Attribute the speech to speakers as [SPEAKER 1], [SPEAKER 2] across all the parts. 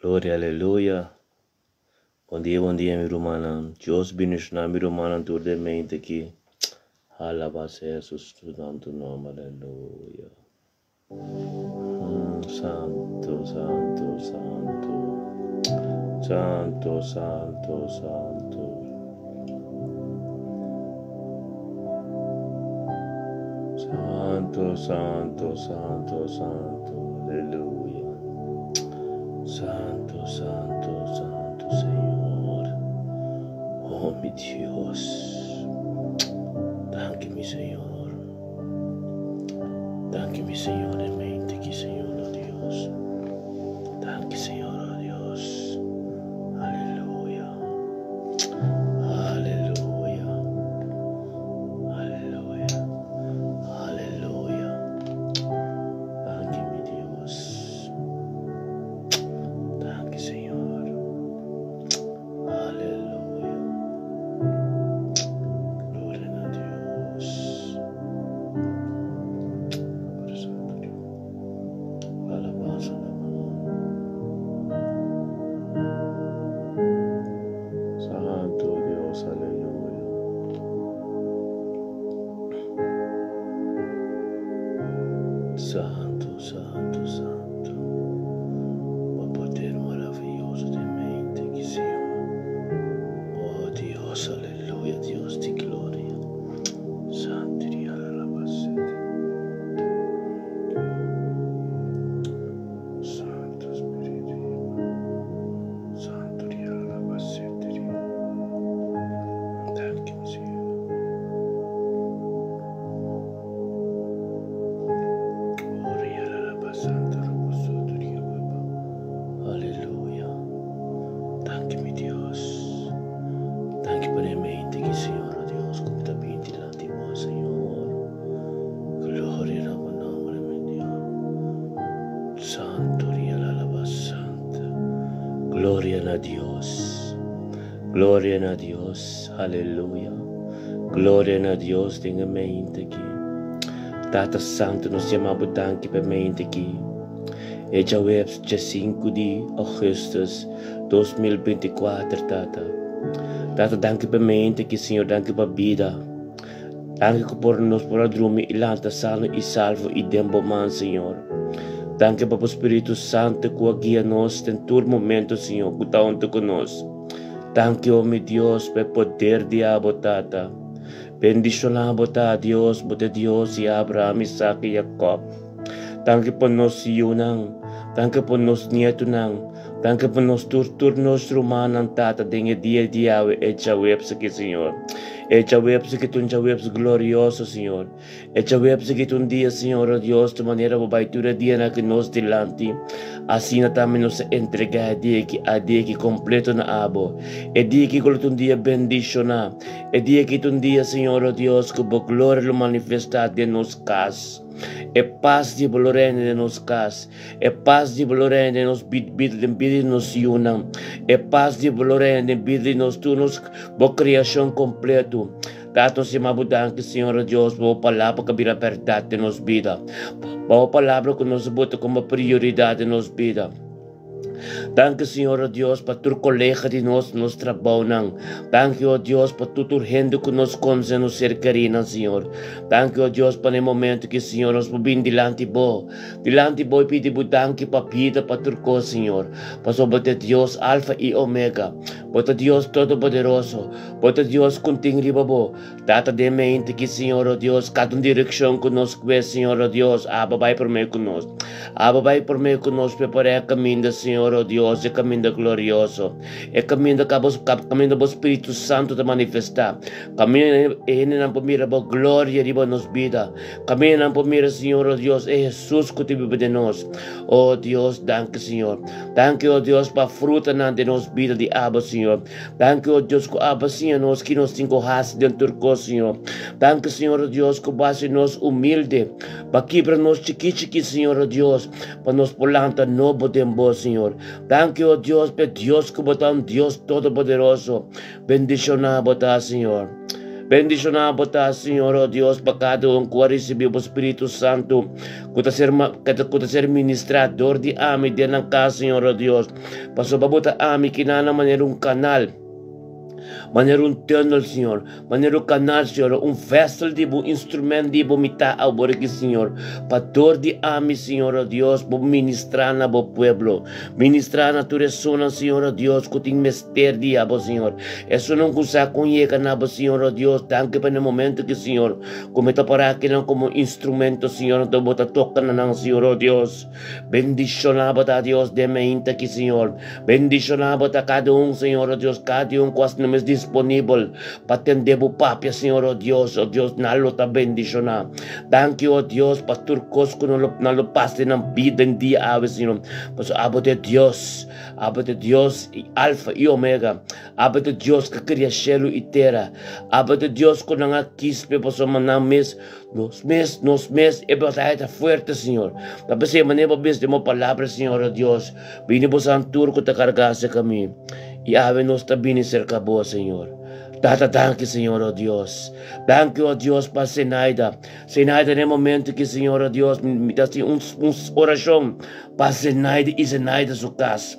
[SPEAKER 1] Gloria aleluya. Bon dia bon dia mi rumannan. Dios bendiciona mi rumannan tur den mente aki. Alaba sea su santo nomber aleluya. Santo santo santo. Santo santo santo. Santo santo santo santo aleluya. Santo, santo, santo Señor. Oh mi Dios. Danki mi Señor. Danki mi Señor en mente ki Señor oh Dios. Danki Señor oh Dios. Aleluya. Aleluya. Aleluya. Aleluya. Danki mi Dios. Danki Señor. Aleluya. Gloria na Dios. Alabanza na Santo Dios, aleluya. Santo, santo, santo. Bo poder maravilloso den mente ki Señor. Oh Dios, aleluya, Dios di gloria. Santo di alabasete. Santo Spirito. Santo di alabasete. Danki, Señor. Aleluya. Danki mi Dios. Danki pa e mente ki Señor oh Dios ku mi ta bin dilanti bo Señor. Gloria na bo nombre mi Dios. Santo ria la alaba santa. Gloria na Dios. Gloria na Dios, aleluya. Gloria na Dios den e mente aki. Tata Santo, nos yama bo danki pa e mente aki. E djaweps dje sinku di augustus 2024, Tata. Tata, danki pa e mente aki, Señor, danki pa bida. Danki ku por nos por a drumi i lanta sano i salvo i den bo man, Señor. Danki pa bo Spiritu Santo ku a guia nos den tur momento, Señor, ku ta huntu ku nos. Danki, o mi Dios, pa e poder di abo, Tata. Bendishoná bo ta, Dios, bo ta e Dios di Abraham, Isaac i Jacob. Danki pa nos yunan, danki pa nos nietunan, danki pa nos tur tur nos rumannan, Tata, den e dia di awe, e djaweps aki, Señor. E djaweps aki ta un djaweps glorioso, Señor. E djaweps aki ta un dia, Señor, o Dios, di manera bo bai tur e dianan aki nos dilanti, asina tambe nos ta entregá e dia aki, a dia aki kompleto na abo. E dia aki ku lo ta un dia bendishoná. E dia aki ta un dia, Señor, o Dios, ku bo gloria lo manifestá den nos kas. E pas di bo lo reina den nos kas. E pas di bo lo reina den nos bida, den bida di nos yunan. E pas di bo lo reina den bida di nos tur nos bo kreashon kompleto. Tata nos yama bo danki Señor o Dios pa bo palabra ku a bira bèrdat den nos bida. Pa bo palabra ku nos a bota komo prioridat den nos bida. Danki Señor o Dios pa tur colega di nos, nos trabounan. Danki o Dios pa tur tur hende ku nos conoce nos ser kerinan Señor. Danki o Dios pa ne momento ki Señor nos por bin dilanti bo. Dilanti bo y pidi bo danki pa bida pa tur cos Señor. Pasobra bo ta Dios Alfa y Omega. Bo ta Dios Todopoderoso. Bo ta Dios ku tin riba bo. Tata den mente ki Señor o Dios kada un direccion ku nos kue Señor o Dios aba bai prome ku nos aba bai prome ku nos prepara e kaminda Señor o Dios e kaminda glorioso e kaminda ka bo kaminda bo Spiritu Santo ta manifesta kaminda e hendenan por mira bo gloria riba nos bida kaminda nan por mira Señor o Dios e Jesus ku ta biba den nos o Dios danki Señor danki o Dios pa frutanan den nos bida di aba Señor. Danki, o Dios, ku abo a siña nos ki nos tin ku hasi den tur kos, Señor. Danki, Señor, o Dios, ku bo hasi nos humilde, pa kibra nos chikí chikí, Señor, o Dios, pa nos por lanta nobo den bo, Señor. Danki, o Dios, p'e Dios ku bo ta un Dios todopoderoso. Bendishoná bo ta, Señor. Bendishoná bo ta, Señor, o Dios, pa kada un ku a risibí bo Spiritu Santu, ku ta ser, ku ta ser ministrá dor di ami den nan kas, Señor, o Dios. Pasobra bo ta ami kinan na manera un kanal. Manera un tunnel, Señor. Manera un kanal, Señor. Un vessel di bo, instrument di bo mi ta awor aki, Señor. Pa dor di ami, Señor, oh Dios, bo ministrá na bo pueblo. Ministrá na tur esunnan, Señor, oh Dios, ku tin mester di abo, Señor. Esunnan ku sa kon yega na bo, Señor, oh Dios. Danki pa e momento aki, Señor, ku mi ta pará akinan komo instrumento, Señor, anto bo ta toka na nan, Señor, oh Dios. Bendishoná bo ta, Dios, den meinta aki, Señor. Bendishoná bo ta kada un, Señor, oh Dios, kada un ku asina mes disponibel pa tende bo papia, Señor, oh Dios, oh Dios, nan lo ta bendishoná. Danki, oh Dios, pa tur kos ku nan lo, nan lo pasa den nan bida den dia awe, Señor. Pasobra abo ta e Dios, abo ta e Dios, Alfa i Omega. Abo ta e Dios ku a kria shelu i tera. Abo ta e Dios ku nan a kispe pasobra nan mes Nos mes, nos mes, e bataya ta fuerte, Señor. Ta p'esei manera bo bisa den bo palabra, Señor, o Dios, bini bosan tur ku ta kargá serka mi, i awe nos ta bini serka bo, Señor. Tata, danki, Señor, o Dios. Danki, o Dios, pa Zenaida. Zenaida, den e momento aki, Señor, o Dios, mi ta hasi un, un orashon pa Zenaida i Zenaida su kas.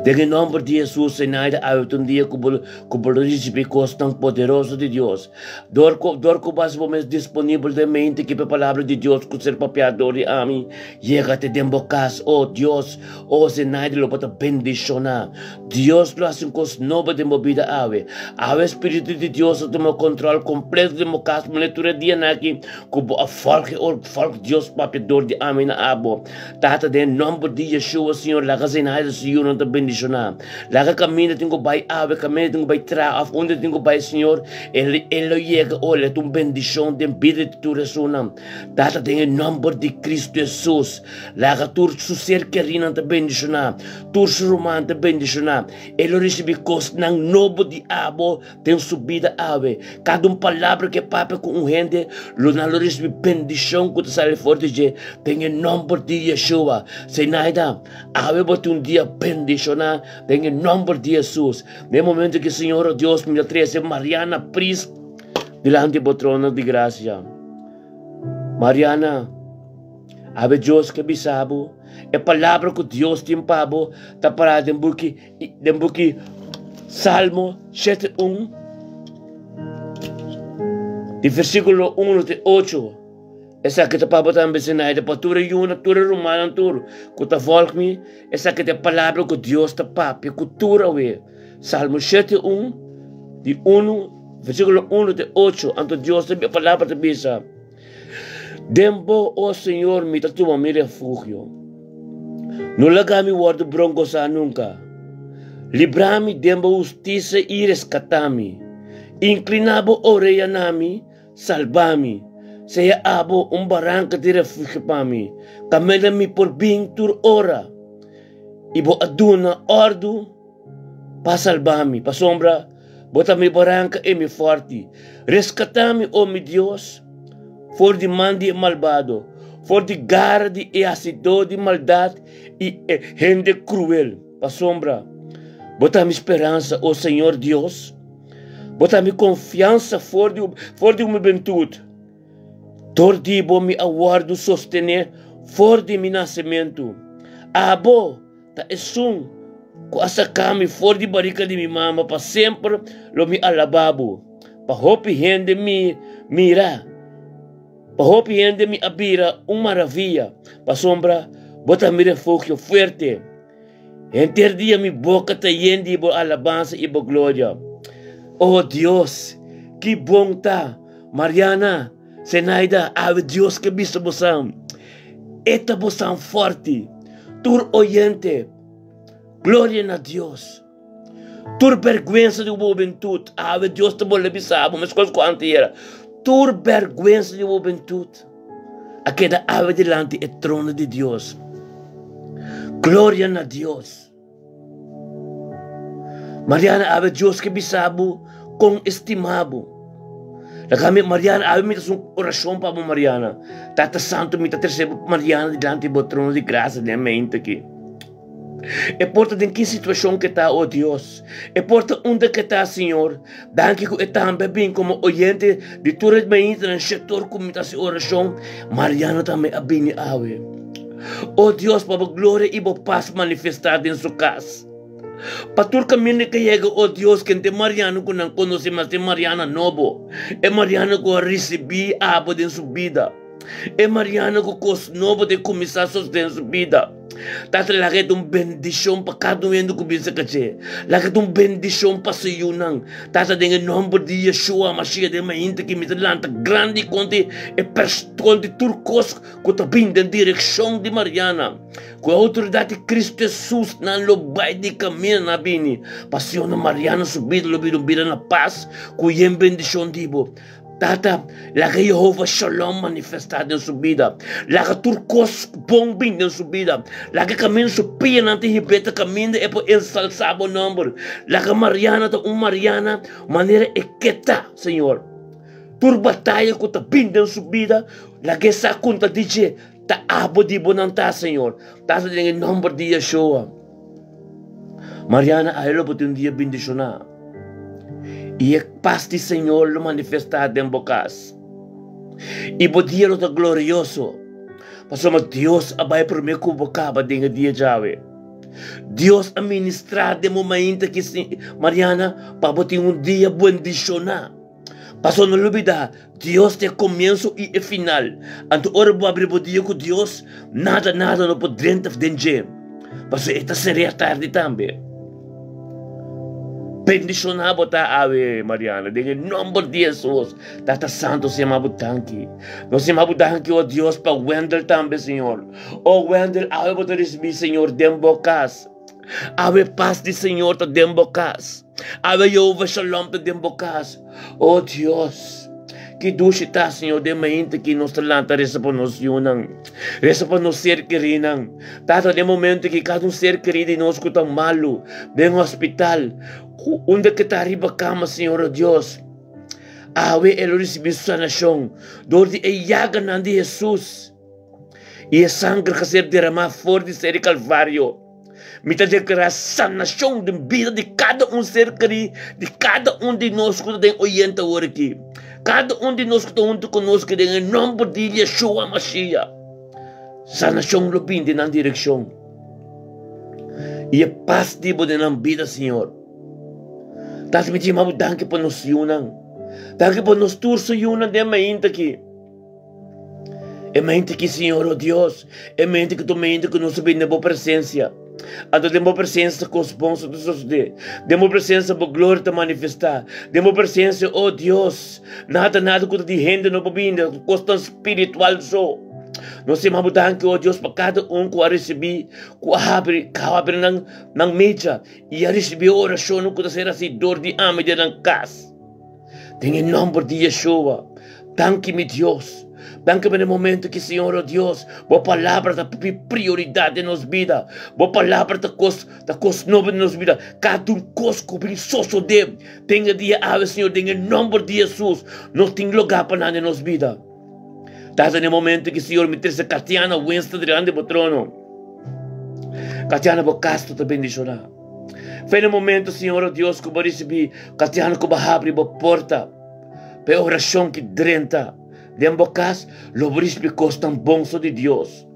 [SPEAKER 1] Den e nomber di Hesus, Zenaida, awe ta un dia ku bo, ku bo lo risibí kosnan poderoso di Dios. Dor ku, dor ku bo hasi bo mes disponibel den mente ki pa e Palabra di Dios ku ser papiá dor di ami yega te den bo kas. O Dios, o Zenaida lo bo ta bendishoná. Dios lo hasi un kos nobo den bo bida awe. Awe Spiritu di Dios a tuma kontrol kompleto den bo kas manera tur e dianan aki ku bo a fòlg e or, fòlg Dios papia dor di ami na abo. Tata, den nomber di Yeshua, Señor, laga Zenaida su yunan ta bendishoná. Laga kaminda tin ku bai awe, kaminda tin ku bai tra, òf unda tin ku bai, Señor, e e lo yega ora e ta un bendishon den bida di tur esunnan. Tata, den e nomber di Kristu Hesus, laga tur su ser kerinan ta bendishoná, tur su ruman ta bendishoná. E lo risibí kosnan nobo di abo Den su bida awe, kada un palabra ku e papia ku un hende, lo nan lo risibí bendishon ku ta sali for di dje den e nòmber di Yeshua. Zenaida, awe bo tin un dia bendishoná den e nòmber di Hesus. Den e momento ku Señor o Dios mi ta trese Mariana Pris dilanti bo trono di grasia. Mariana, awe Dios ke bisa bo, e palabra ku Dios tin pa bo ta pará den buki Den buki Salmo shete un, di versíkulo uno te ocho, esaki ta pa bo tambe, Zenaida, pa tur e yunan, tur e rumannan tur ku ta vòlg mi, esaki ta e palabra ku Dios ta papia ku tur awe. Salmo shete un, di unu, versíkulo uno te ocho, anto Dios ta, e palabra ta bisa. Den bo, o Señor, mi ta tuma mi refugio. No laga mi wòrdu brongosá nunka. Libra mi den bo hustisia i reskatá mi. Inkliná bo orea na mi, salba mi. Sea abo un baranka di refugio pa mi, kaminda mi por bin tur ora. I bo a duna òrdu. Pa salba mi, pasobra bo ta mi baranka i mi fòrti. Reskatá mi, o mi Dios, for di man di e malbado, for di gara di e hasidó di maldat i e hende kruel. Pasobra bo ta mi speransa, o Señor Dios, bo ta mi konfiansa for di for di hubentut. Dor di bo mi a wòrdu sostené for di mi nasementu. Abo Ta esun ku a saka mi for di barika di mi mama, pa semper lo mi alabá bo. Pa hopi hende mi mira, pa hopi hende mi a bira un maravia, pasobra bo ta mi refugio fuerte. Henter dia mi boka ta yen di bo alabansa i bo gloria. O Dios, ki bon ta! Mariana, Zenaida, awe Dios ke bisa bosan, E ta bosan forti. Tur oyente, gloria na Dios. Tur bergwensa di bo hubentut, awe Dios ta bolbe bisa bo, meskos ku anteayera. Tur bergwensa di bo hubentut a keda awe dilanti e trono di Dios. Gloria na Dios. Mariana awe Dios ke bisa bo kon estima bo. Laga mi Mariana awe mi ta haci un oracion pa bo Mariana. Tata Santo mi ta trece bo Mariana dilanti bo trono di gracia den mente aki. E por ta den ki situashon ku e ta, o Dios. E por ta unda ku e ta, Señor. Danki ku e tambe a bin komo oyente di tur e maintanan shetor ku mi ta hasi orashon. Mariana tambe a bini awe. O Dios, pa bo gloria i bo pas manifestá den su kas. Pa tur kaminda ke yega, o Dios, kende Mariana ku nan konosé mas e Mariana nobo, e Mariana ku a risibí abo den su bida, e Mariana ku kos nobo ta kuminsá sosodé den su bida. Tata, laga e ta un bendishon pa kada un hende ku bin serka dje. Laga e ta un bendishon pa su yunan. Tata, den e nòmber di Yeshua Mashiach, den mainta ki mi ta lanta grandi kontra e pers, kontra tur kos ku ta bin den direkshon di Mariana. Ku e outoridat di Kristu Hesus nan lo bai di kaminda nan a bini pa Siona Mariana su bida lo bira un bida na pas ku yen bendishon di bo. Tata, laga Yehova Shalom manifestá den su bida. Laga tur kos bon bin den su bida. Laga kaminda su pianan ta hib'é ta kaminda e por ensalsá bo nòmber. Laga Mariana ta un Mariana manera e ke ta, Señor. Tur bataya ku ta bin den su bida, laga e sa konta di dje. Ta abo di bo nan ta, Señor. Tata, den e nomber di Yeshua. Mariana, awe lo bo tin un dia bendishoná. I e pas di Señor lo manifestá den bo kas. I bo dia lo ta glorioso, pasobra Dios a bai promé ku bo kaba den e dia djawe. Dios a ministrá den bo mainta aki, Mariana, pa bo tin un dia bendishoná. Pasobra no lubidá, Dios ta e komienso i e final. Anto ora bo abri bo dia ku Dios, nada nada no por drenta den dje, pasobra e ta ser'é atardi tambe. Bendishoná bo ta awe, Mariana, den e nòmber di Hesus. Tata Santu, nos yama bo danki. Nos yama bo danki, o Dios, pa Wendel tambe, Señor. O Wendel, awe bo ta risibí Señor den bo kas. Awe pas di Señor ta den bo kas. Awe Jehovah Shalom ta den bo kas. O Dios, ki dushi ta, Señor, den mainta ki nos ta lanta resa pa nos yunan, resa pa nos ser kerinan. Tata, den momento ki kada un ser keri di nos ku ta malu den hospital, ku unda ke ta riba kama, Señor, o Dios, awe e lo risibí su sanashon dor di e yaganan di Hesus i e sanger ku a ser deramá for di ser di Kalvario. Mi ta deklará sanashon den bida di kada un ser kerí, di kada un di nos ku ta den oyente awor aki. Kada un di nos ku ta huntu ku nos aki den e nòmber di Yeshua Mashiach. Sanashon lo bin den nan direkshon. I e pas di bo den nan bida, Señor. Tata, mi ta yama bo danki pa nos yunan. Danki pa nos tur su yunan den mainta aki. E mente ki, Señor, o Dios, e mente ki tu mente ku nos a bini den bo presensia. Anto den bo presensia kos bon sa ta sosodé. Den bo presensia bo gloria ta manifestá. Den bo presensia, o Dios, nada nada ku ta di hende no por bini, kosnan spiritual so. Nos yama bo danki, o Dios, pa kada un ku a risibí, ku a habri, ku a habri nan nan mecha i a risibí e orashonnan ku ta ser hasí dor di ami den nan kas. Den e nomber di Yeshua. Danki mi Dios. Danki pa e momento ki Señor oh Dios, bo palabra ta pi prioridad den nos bida. Bo palabra ta kos ta kos nobo den nos bida. Kada un kos ku bin sosode den e dia awe Señor den e nomber di Jesus nos tin loga pa nan den nos bida. Tata den e momento ki Señor mi trese Katiana Winston dilanti bo trono. Katiana bo kas ta bendiciona. Fe na momento, Señor, oh Dios, ku bo risibí Katiana ku bo habri bo porta pa e orashon ki drenta den bo kas, lo bo risibí kosnan bon so di Dios.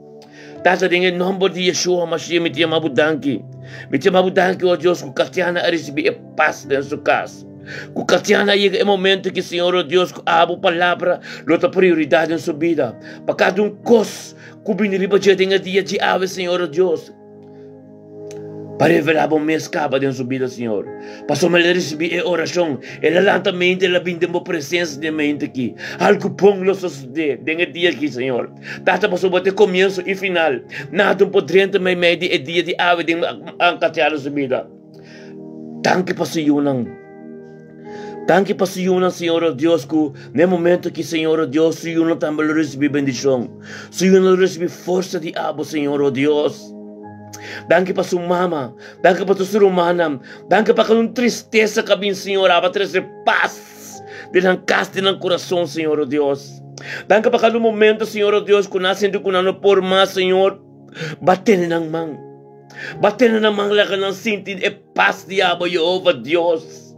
[SPEAKER 1] Tata, den e nòmber di Yeshua Mashiach mi ta yama bo danki. Mi ta yama bo danki, oh Dios, ku Katiana a risibí e pas den su kas. Ku Katiana a yega e momento ki, Señor, oh Dios, ku abo palabra lo ta prioridat den su bida. Pa kada un kos ku bini riba dje den e dia dje awe, Señor, oh Dios. Pa revelá bo mes kaba den su bida, Señor. Pasobra el a risibí e orashon, el a lanta mente, el a bin den bo presensia den mente aki. Algu bon lo sosodé den e dia aki, Señor. Tata, pasobra bo ta e komienso i final. Nada no por drenta meimei di e dia di awe den Katiana su bida. Danki pa su yunan. Danki pa su yunan, Señor, o Dios, ku na e momento aki, Señor, o Dios, su yunan tambe lo risibí bendishon. Su yunan lo risibí forsa di abo, Señor, o Dios. Danki pa su mama. Danki pa tur su rumannan. Danki pa kada un tristesa ku a bin, Señor, abo a trese pas den nan kas, den nan kurason, Señor, o Dios. Danki pa kada un momento, Señor, o Dios, ku nan a sinti ku nan no por mas, Señor, bo a tene nan man. Bo a tene nan man laga nan sinti e pas di abo, Yehova Dios.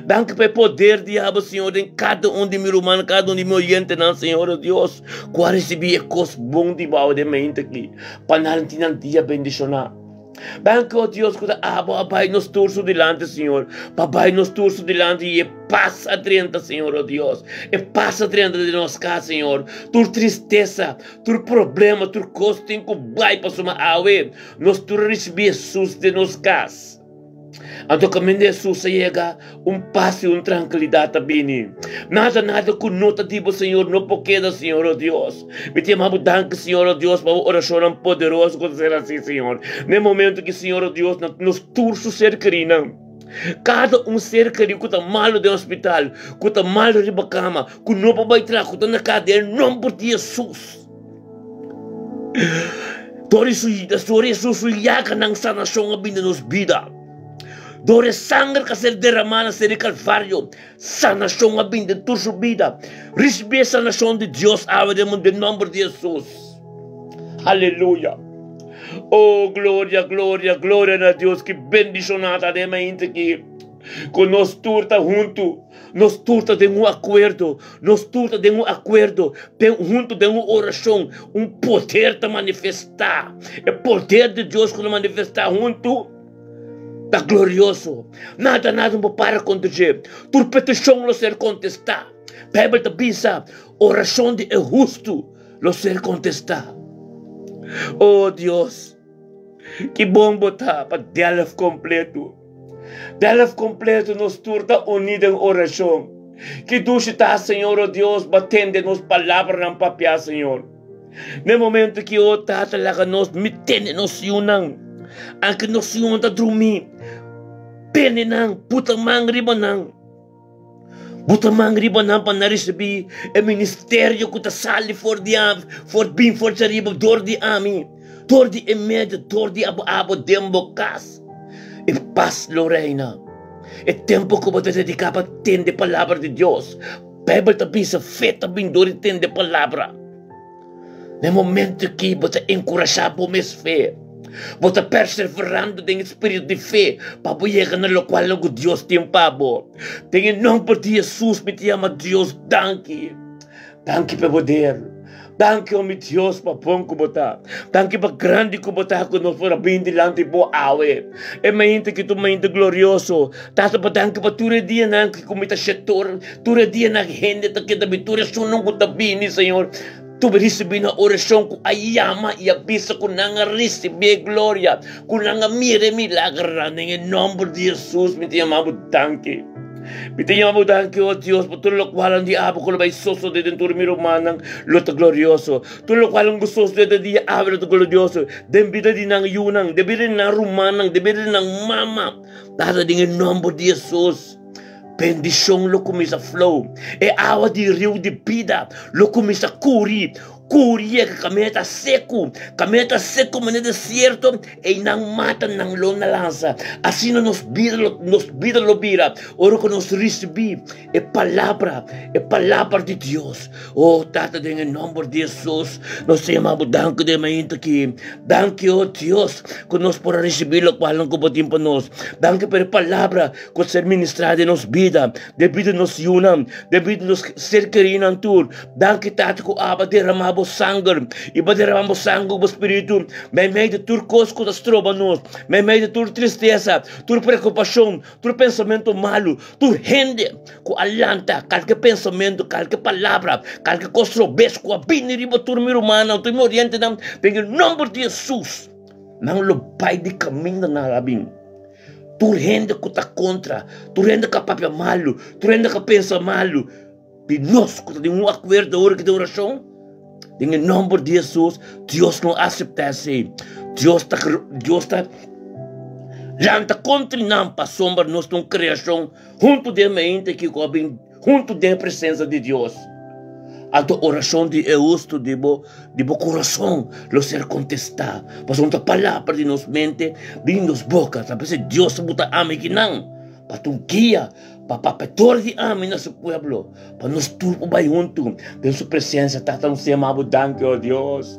[SPEAKER 1] Danki pa e poder di abo, Señor, den kada un di mi rumannan, kada un di mi oyentenan, Señor, o Dios, ku a risibí e kos bon di bo awe den mente aki, pa nan tin nan dia bendishoná. Danki, o Dios, ku ta abo a bai nos tur su dilanti, Señor, pa bai nos tur su dilanti i e pas a drenta, Señor, o Dios, e pas a drenta den nos kas, Señor. Tur tristesa, tur problema, tur kos tin ku bai pasobra awe nos tur a risibí Hesus den nos kas. Anto kaminda Hesus a yega, un pas i un trankilidat a bini. Nada, nada ku no ta di bo, Señor, no por keda, Señor, o Dios. Mi ta yama bo danki, Señor, o Dios, pa bo orashonnan poderoso ku ta ser hasí, Señor. Na e momento aki, Señor, o Dios, na nos tur su ser kerinan, kada un ser kerí ku ta malu den hospital, ku ta malu riba kama, ku no por bai traha, ku ta na kas, den e nomber di Hesus. Dor di su, dor di Hesus su yaganan sanashon a bini den nos bida. Dor e sanger ku a ser deramá na ser di Kalvario, sanashon a bini den tur su bida. Risibí e sanashon di Dios awe den den nòmber di Hesus. Aleluya! Oh, gloria, gloria, gloria na Dios ki bendishoná ta den mainta aki ku nos tur ta huntu. Nos tur ta den un akuerdo, nos tur ta den un akuerdo, den huntu den un orashon, un poder ta manifestá. E poder di Dios ku ta manifestá huntu ta glorioso. Nada, nada no por para kontra dje. Tur petishon lo ser kontestá. Beibel ta bisa, Orashon di e hustu lo ser kontestá. O Dios! Ki bon bo ta pa Delft kompleto. Delft kompleto nos tur ta uní den orashon. Ki dushi ta, Señor, o Dios, bo a tende nos palabranan papiá, Señor. Na e momento ki o Tata laga nos mi tende nos yunan, anke nos yunan ta drumí, tene nan, puta man riba nan. Bo ta man riba nan pa nan risibí e ministerio ku ta sali for di ami, for bin for djariba dor di ami, dor di e medio, dor di abo abo den bo kas. E pas lo reina. E tempu ku bo ta dediká pa tende palabra di Dios. Beibel ta bisa fe ta bin dor di tende palabra. Na e momento aki bo ta enkurashá bo mes fe. Bo ta perseverando den e spiritu di fe pa bo yega na lokual ku Dios tin pa bo. Den e nomber di Hesus mi ta yama Dios danki. Danki pa e poder. Danki, o mi Dios, pa bon ku bo ta. Danki pa grandi ku bo ta ku nos por a bin dilanti bo awe. E mainta aki ta un mainta glorioso. Tata pa danki pa tur e dianan ku mi ta shetor, tur e dianan hende ta keda bin, tur esunnan ku ta bini, Señor. Tur a risibí nan orashon ku a yama i a bisa ku nan a risibí e gloria, ku nan a mira e milagernan. Den e nòmber di Hesus mi ta yama bo danki. Mi ta yama bo danki, o Dios, pa tur lokual di abo ku lo bai sosodé den tur mi rumannan lo ta glorioso. Tur lokual ku sosodé den dia awe lo ta glorioso den bida di nan yunan, den bida di nan rumannan, den bida di nan mama. Tata, den e nòmber di Hesus. Bendishon lo kuminsá flow. E awa di riu di bida lo kuminsá kuri, kuri yega kaminda ta seku, kaminda ta seku manera desierto, einan matanan lo na lansa. Asina nos bida lo, nos bida lo bira ora ku nos risibí e palabra, e palabra di Dios. Oh Tata, den e nòmber di Hesus, nos ta yama Bo danki den e mainta aki. Danki, oh Dios, ku nos por a risibí lokualnan ku Bo tin pa nos. Danki pa e palabra ku ser ministrá den nos bida, den bida di nos yunan, den bida di nos ser kerinan tur. Danki Tata ku aba derama bo sanger i bo derama bo sanger ku bo spiritu meimei di tur kos ku ta stroba nos, meimei di tur tristesa, tur preokupashon, tur pensamentu malu, tur hende ku a lanta kalke pensamentu, kalke palabra, kalke kos robes ku a bini riba tur mi rumannan, tur mi orientenan, den e nomber di Hesus nan lo bai di kaminda nan a bin. Tur hende ku ta kontra, tur hende ku a papia malu, tur hende ku a pensa malu di nos ku ta den un akuerdo ora ki den orashon, den e nòmber di Hesus, Dios no aseptá esei. Dios ta Dios ta lanta kontra nan pasobra nos ta un kreashon huntu den mente ki ku a bin Huntu den e presensa di Dios. Anto orashon di e hustu di bo di bo kurason lo ser kontestá. Pasobra ta palabra di nos mente bin nos boka. Ta p'esei Dios ta buta ami kinan pa ta un guia, pa papia tur di ami na su pueblo, pa nos tur por bai huntu den su presensa. Tata, nos ta yama bo danki, o Dios.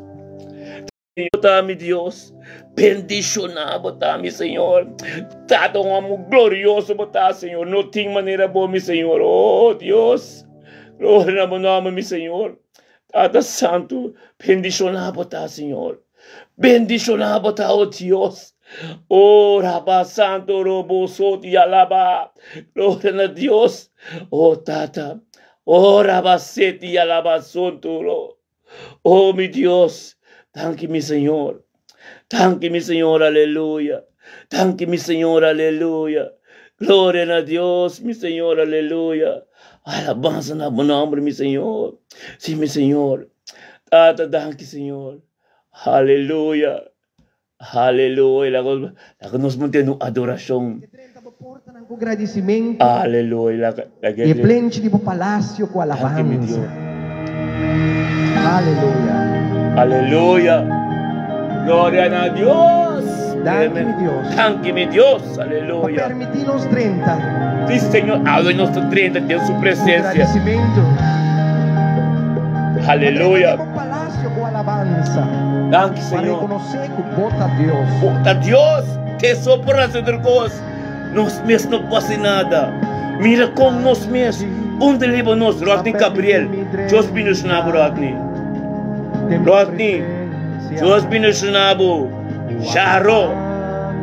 [SPEAKER 1] Bo ta mi Dios, bendishoná bo ta mi Señor. Tata un amo glorioso bo ta Señor, no tin manera bo mi Señor. Oh Dios, gloria na bo nomber mi Señor. Tata Santu, bendishoná bo ta Señor. Bendishoná bo ta oh Dios. Oh Rabba Santo Robo Soti Alaba. Gloria na Dios. Oh Tata. Oh Rabba Seti Alaba Sonturo. Oh mi Dios, danki mi Señor. Danki mi Señor, aleluya. Danki mi Señor, aleluya. Gloria na Dios, mi Señor, aleluya. Alabanza na bo nombre, mi Señor. Sí, mi Señor. Tata, danki, Señor. Aleluya. Aleluya. Laga, laga nos mantene un adoracion.
[SPEAKER 2] Ke drenta bo portanan ku gradisimentu.
[SPEAKER 1] Aleluya. Laga, laga
[SPEAKER 2] I e plenchi di bo palasio ku
[SPEAKER 1] Danki, mi
[SPEAKER 2] alabansa.
[SPEAKER 1] Dios.
[SPEAKER 2] Aleluya.
[SPEAKER 1] Aleluya. Gloria na Dios.
[SPEAKER 2] Danki, mi Dios.
[SPEAKER 1] Danki, mi Dios.
[SPEAKER 2] Pa
[SPEAKER 1] Aleluya.
[SPEAKER 2] permití nos drenta.
[SPEAKER 1] Sí, Señor, awe nos ta drenta den su
[SPEAKER 2] Ku
[SPEAKER 1] presencia.
[SPEAKER 2] gradisimentu. Pa drenta
[SPEAKER 1] Aleluya.
[SPEAKER 2] den bo palasio ku alabansa.
[SPEAKER 1] Danki,
[SPEAKER 2] Pa
[SPEAKER 1] Señor.
[SPEAKER 2] rekonosé ku bo ta Dios.
[SPEAKER 1] Bo ta Dios. Te so por hasi otro kos. Nos mes no por hasi nada. Mira kon nos mes. Unda liba nos, Rodney Gabriel. Dios bendiciona bo, Rodney. Rodney, Dios bendiciona bo. Sharo,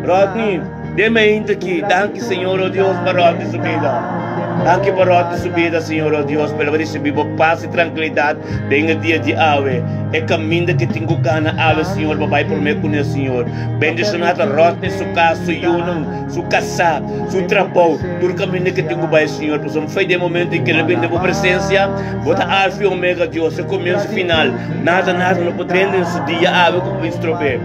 [SPEAKER 1] Rodney, den mainta aki. Danki, Señor, oh Dios, pa Rodney su bida. Danki pa Rodney su bida, Señor, oh Dios, pa el a ricibi bo pas y trankilidad den e dia di awe. E kaminda ke tin ku gana awe, Señor, pa bai promé kuné, Señor. Bendiciona ta Rodney, su kas, su yunan, su kasá, su trabou, tur kaminda ke tin ku bai, Señor. Pasobra mi fe den e momento en ke el a bini den bo presensia, bo ta Alfa y Omega, Dios, e komienso y final. Nada, nada no por drenta den su dia awe ku bo bin strob'é.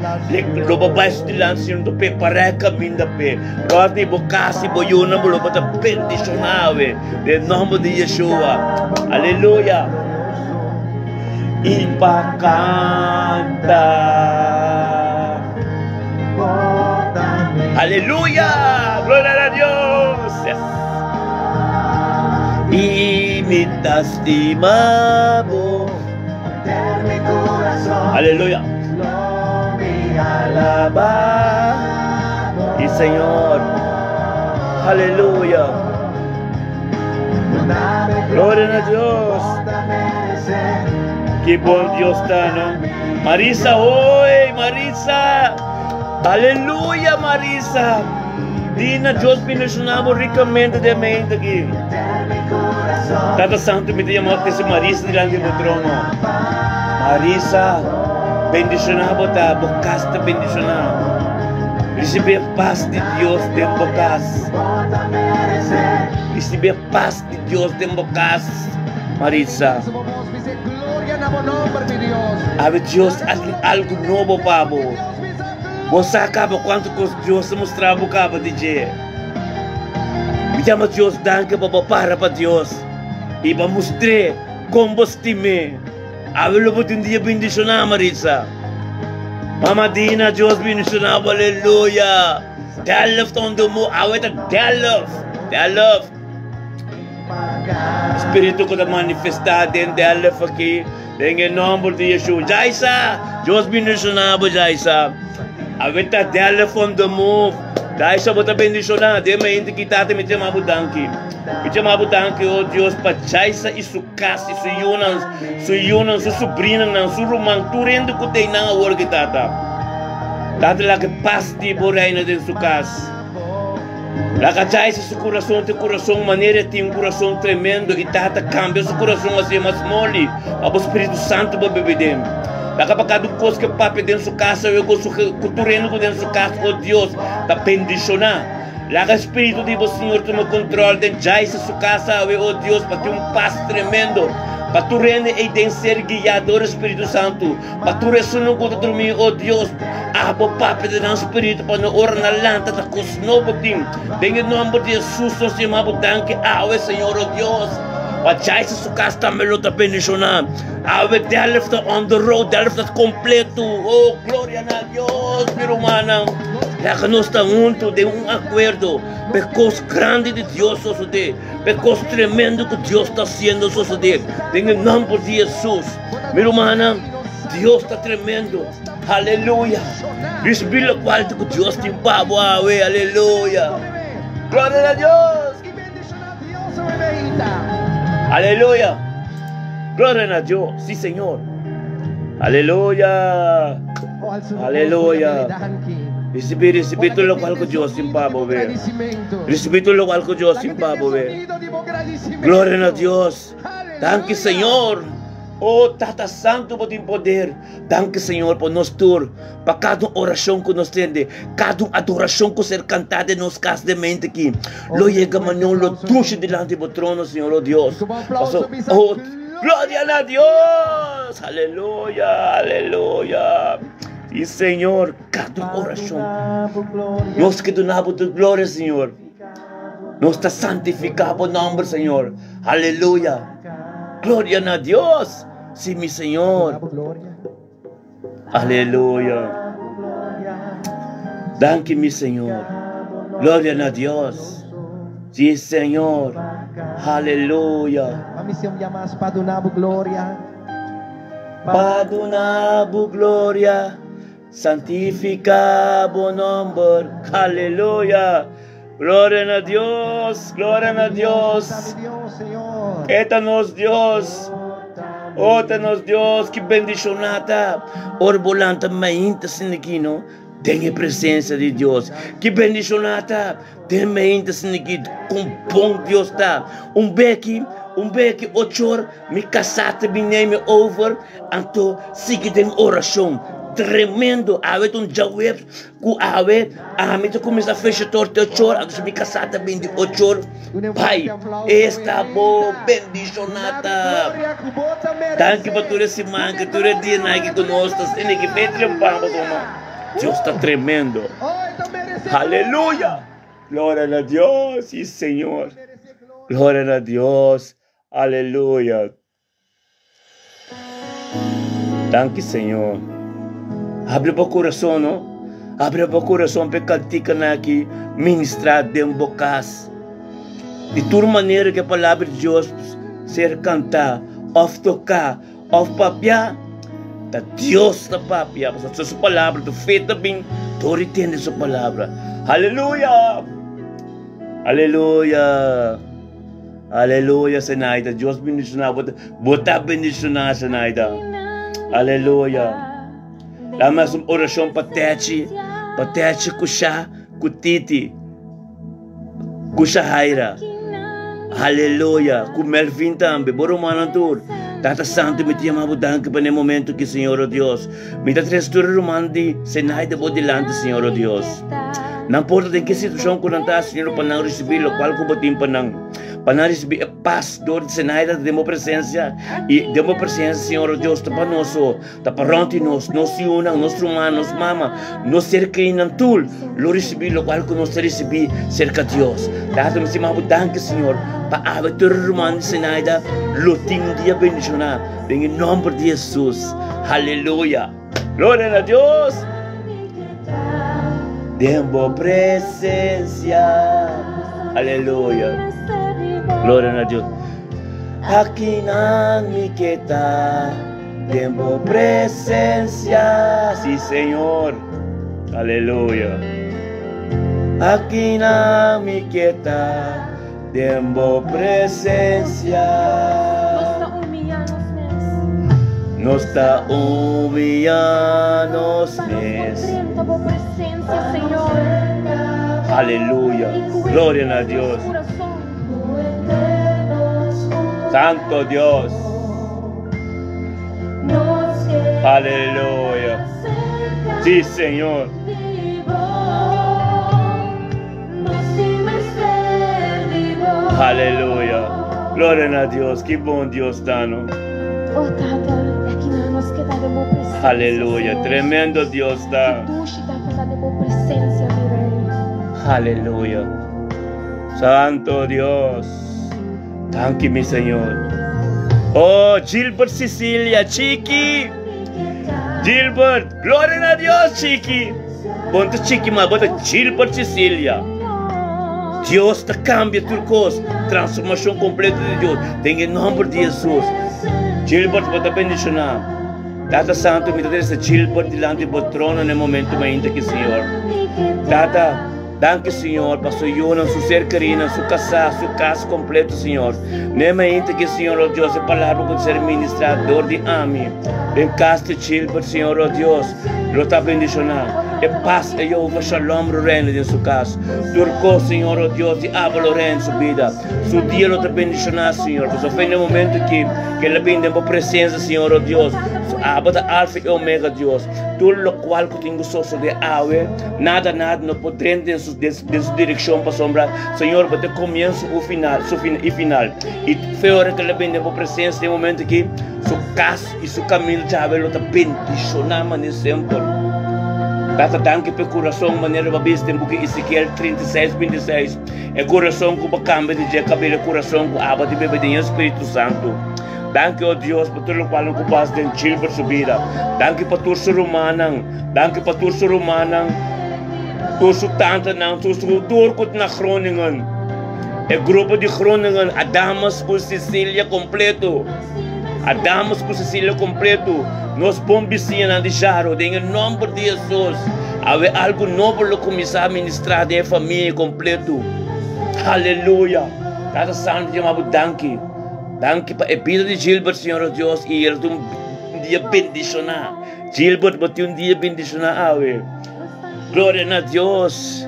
[SPEAKER 1] Lo bo bai su dilanti, Señor, no ta prepará e kaminda p'e. Rodney, bo kas y bo yunan, bo lo bo ta bendishoná awe, den e nòmber di Yeshua. Aleluya! I pa kanta. Aleluya! Gloria na Dios! Yes. I mi ta stima bo. Aleluya. Alaba y Señor. Aleluya. Gloria a Dios. Qué buen Dios está, ¿no? Marisa, hoy, Marisa. Aleluya, Marisa. Dina, Dios bendicionamos ricamente de mente aquí. Tata Santo, mi te llamo que se Marisa delante de tu trono. Marisa, bendicionamos ta, bocasta bendicionamos. Recibe paz de Dios den bo cas. Recibe paz de Dios den bo cas, Marisa. Awe Dios haci algo nobo pa bo. Bo sa caba cuanto cos Dios a mustra bo caba di dje. Mi jama Dios danki pa bo para pa Dios y pa mustr'e con bo stim'e. Awe lo bo tin dia bendiciona, Marisa. Mama Dina, Dios bendiciona bo, aleluya. Delft on the move, awe ta Delft, Delft. Spiritu ku ta manifesta den Delft aki, den e nomber di Yeshua. Jaisa, Dios bendiciona bo, Jaisa. Awe ta Delft on the move. Jaisa, bo ta bendiciona. Den mente ki tata mi ta yama bo danki. Mi ta bo danki, o Dios, pa Jaisa i su kas, i su yunan, su yunan, su subrinanan, su ruman, tur hende ku ta einan awor ki, Tata. Tata, laga e pas di bo reina den su kas. Laga Jaisa su kurason ta kurason manera e tin un kurason tremendo, i Tata, kambia su kurason asina mas moli, pa bo Spiritu Santu bo bebe den. Laga pa kada un kos ke papia den su kas awe, ku su, ku tur hende ku den su kas, o Dios, ta bendishoná. Laga e Spiritu di bo Señor tuma control den Jaisa su casa awe, oh Dios, pa tin un paz tremendo, pa tur hende ey den ser guiá dor e Spiritu Santu, pa tur esunnan cu ta drumí, oh Dios, abo papia den nan spiritu pa no ora nan lanta ta cos nobo tin. Den e nomber di Jesus nos yama bo danki awe, Señor, oh Dios, pa Jaisa su cas tambe lo ta bendiciona. Awe Delft ta on the road, Delft ta completo, oh gloria na Dios, mi rumannan. Laga nos ta huntu den un akuerdo pa e kos grandi di Dios sosodé, pa e kos tremendo ku Dios ta hasiendo sosodé, den e nòmber di Hesus. Mi rumannan, Dios ta tremendo. Aleluya. Risibí lokual ku Dios tin pa bo awe. Aleluya. Gloria na Dios. Aleluya. Gloria na Dios. Sí, Señor. Aleluya. Aleluya. Risibí, risibí tur lokual ku Dios tin pa bo be. Risibí tur lokual ku Dios tin pa bo be. Gloria na Dios. Danki, Señor. Oh, Tata Santu, bo tin poder. Danki, Señor, pa nos tur, pa kada un orashon ku nos tende, kada un adorashon ku ser kantá den nos kas den mente aki. Lo yega manon, lo dushi dilanti bo trono, Señor, oh Dios. Paso, oh, gloria na Dios! Aleluya, aleluya. Sí, Señor, kada un orashon. Nos ke duna bo tur gloria, Señor. Nos ta santifiká bo nòmber, Señor. Aleluya. Gloria na Dios. Sí, mi Señor. Aleluya. Danki, mi Señor. Gloria na Dios. Sí, Señor. Aleluya. Pa duna bo gloria. Santifica bo nomber. Aleluya. Gloria na Dios, gloria na Dios. E ta nos Dios. O ta nos Dios, ki bendiciona ta. Ora bo lanta mainta siniki no, den e presencia di Dios. Ki bendiciona ta den mainta siniki con bon Dios ta. Un beki, un beki ochor mi casá ta bin neem over. Anto sigui den oracion. Tremendo! Awe ta un djaweps cu awe ami ta cuminsa fecha tor te ocho or, anto si mi casa ta bin di ocho or bai. Esta bo bendiciona ta. Danki pa tur e siman ki tur e dianan ki cu nos ta sini ki fe trempan pasobra Dios ta tremendo. Aleluya! Gloria na Dios! Si Señor! Gloria na Dios! Aleluya! Danki Señor. Habri bo kurason no. Habri bo kurason pa e kantikanan aki ministrá den bo kas. Di tur manera ku e palabra di Dios ser kantá òf toká òf papiá, ta Dios ta papia pasobra su palabra ta fe ta bin dor di tende su palabra. Aleluya! Aleluya! Aleluya Zenaida Dios bendiciona bo bo ta bendiciona Zenaida Aleluya Dame haci un oracion pa Techi pa Techi cu Sha cu Titi cu Shahaira Aleluya cu Melvin tambe bo rumannan tur Tata Santo mi ta yama bo danki pa ne momento aki Señor o Dios mi ta trece tur e ruman di Zenaida bo dilanti Señor o Dios. Nan por ta den ki situacion cu nan ta, Señor, pa nan ricibi locual cu Bo tin pa nan, pa nan ricibi e pas dor di Zenaida ta den Bo presencia, y den Bo presencia, Señor, oh Dios, ta pa nos so, ta pa rond di nos, nos yiunan, nos ruman, nos mama, nos ser kerinan tur lo ricibi locual cu nos ta ricibi cerca Dios. Tata, mi stima Bo danki, Señor, pa awe tur e ruman di Zenaida lo tin un dia bendiciona, den e nomber di Jesus. Haleluya! Gloria na Dios! Den bo presencia. Aleluya. Gloria na Dios. Aki nan mi ke ta den bo presencia. Sí, Señor. Aleluya. Aki nan mi ke ta Den bo presencia. Nos ta humilla nos mes. Aleluya. Gloria na Dios. Santo Dios. Aleluya. Sí, Señor. Aleluya. Gloria na Dios. Ki bon Dios ta, no?
[SPEAKER 3] Oh Tata, aki nan nos keda den bo presencia.
[SPEAKER 1] Aleluya. Tremendo Dios ta.
[SPEAKER 3] Dushi ta pa ta den bo presencia, mi Rey.
[SPEAKER 1] Aleluya. Santo Dios. Danki, mi Señor. Oh, Gilbert Cecilia, Chiki. Gilbert, gloria na Dios, Chiki. Bo no ta chiki mas, bo ta Gilbert Cecilia. Dios ta cambia tur cos, transformacion completo di Dios, den e nomber di Jesus. Gilbert, bo ta bendiciona. Tata Santu, mi ta trese Gilbert dilanti bo trono na e momento mainta aki, Señor. Tata, danki, Señor, pa su yunan, su ser kerinan, su kasá, su kas kompleto, Señor. Na e mainta aki, Señor, oh Dios, e palabra ku ta ser ministrá dor di ami den kas di Gilbert, Señor, oh Dios, lo ta bendishoná. E pas, e Jehová Shalom lo reina den su kas. Tur kos, Señor, oh Dios, di abo lo reina den su bida. Su dia lo ta bendishoná, Señor. Pasobra fe na e momento aki ku el a bini den bo presensia, Señor, oh Dios, abo ta Alfa i Omega, Dios. Tur lokual ku tin ku sosodé awe, nada, nada no por drenta den su, den su direkshon, pasobra, Señor, bo ta e komienso ku final, su fin, i final. I fe ora ku el a bini den bo presensia den e momento aki, su kas i su kaminda djawe lo ta bendishoná manera semper. Tata, danki pa e kurason manera bo a bisa den buki Ezekiel 36, 26. E kurason ku bo kambia di dje kabira e kurason ku aba di bebe den e Spiritu Santu. Danki, o Dios, pa tur lokual ku bo hasi den Gilbert su bida. Danki pa tur su rumannan. Danki pa tur su rumannan, tur su tantenan, tur su tur ku ta na Groningen. E grupo di Groningen, Adamus ku Cecilia kompleto. Adamus ku Cecilia kompleto. Nos bon bisiñanan di Jaro, den e nòmber di Hesus, awe algu nobo lo kuminsá ministrá den e famia kompleto. Aleluya! Tata Santu yama bo danki. Danki pa e bida di Gilbert, Señor nos Dios, i el ta un dia bendishoná. Gilbert, bo tin un dia bendishoná awe. Gloria na Dios!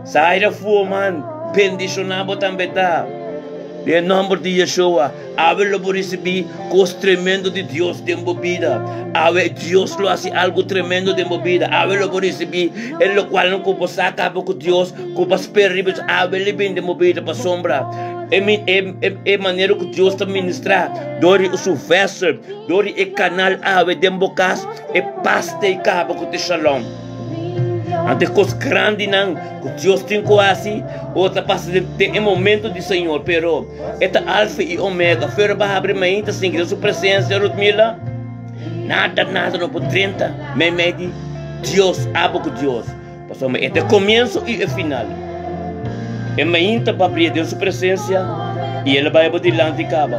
[SPEAKER 1] Zaira Fuhrman, bendishoná bo tambe ta. Den e nòmber di Yeshua. Awe lo bo risibí kos tremendo di Dios den bo bida. Awe Dios lo hasi algu tremendo den bo bida. Awe lo bo risibí e lokualnan ku bo sa kaba ku Dios, ku bo a spera riba Dios. Awe lo bin den bo bida pasobra e e manera ku Dios ta ministrá dor di su vèsel, dor di e kanal awe den bo kas, e pas ta e kaba ku ta e shalom. Anto e kos grandinan ku Dios tin ku hasi, ora ta pasa den e momento di Señor, pero. E ta Alfa i Omega. Fero ba habri mainta sin ki den su presensia, Rutmila? Nada, nada no por drenta meimei di Dios, abo ku Dios. Pasobra e ta e komienso i e final. E mainta ba bria den su presensia i el a bai bo dilanti kaba.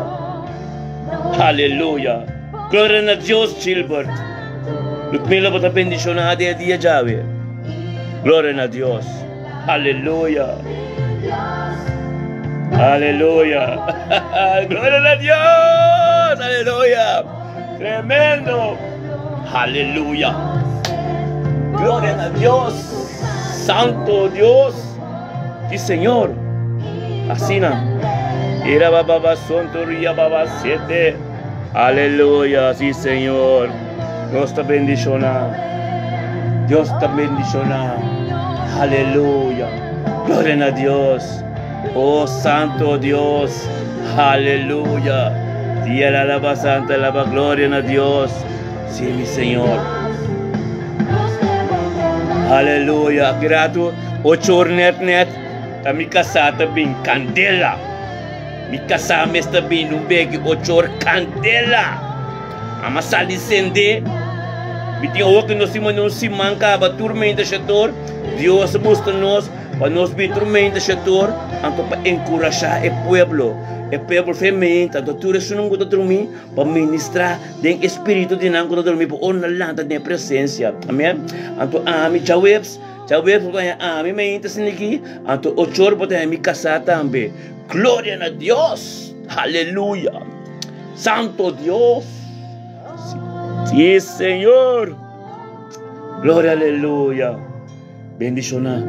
[SPEAKER 1] Aleluya! Gloria na Dios, Gilbert. Rutmila bo ta bendishoná den e dia djawe. Gloria na Dios. Aleluya. Aleluya. Gloria a Dios. Aleluya. Tremendo. Aleluya. Gloria a Dios. Santo Dios. Y Señor. Asina. Ira baba sonto ria baba siete. Aleluya. Sí, Señor. Dios ta bendiciona. Dios ta bendiciona. Aleluya. Gloria a Dios. Oh Santo Dios. Aleluya. Día la alaba santa, alaba gloria a Dios. Sí, mi Señor. Aleluya. Aki rato, ocho or net net, ta mi casá ta bin candela. Mi casá mes ta bin un beki ocho or candela. Ama sali sende. Mi tin awo ki nos tin manda un siman kaba tur meinta shetor. Dios a mustra nos pa nos bin tur meinta shetor anto pa enkurashá e pueblo. E pueblo fe meinta anto tur esunnan ku ta drumí pa ministrá den e spiritu di nan ku ta drumí pa ora nan lanta den e presensia. Amen. Anto ami djaweps, djaweps bo ta haña ami meinta asin'aki anto ochor bo ta haña mi kasá tambe. Gloria na Dios! Haleluya! Santo Dios. Sí, Señor. Gloria, aleluya. Bendiciona.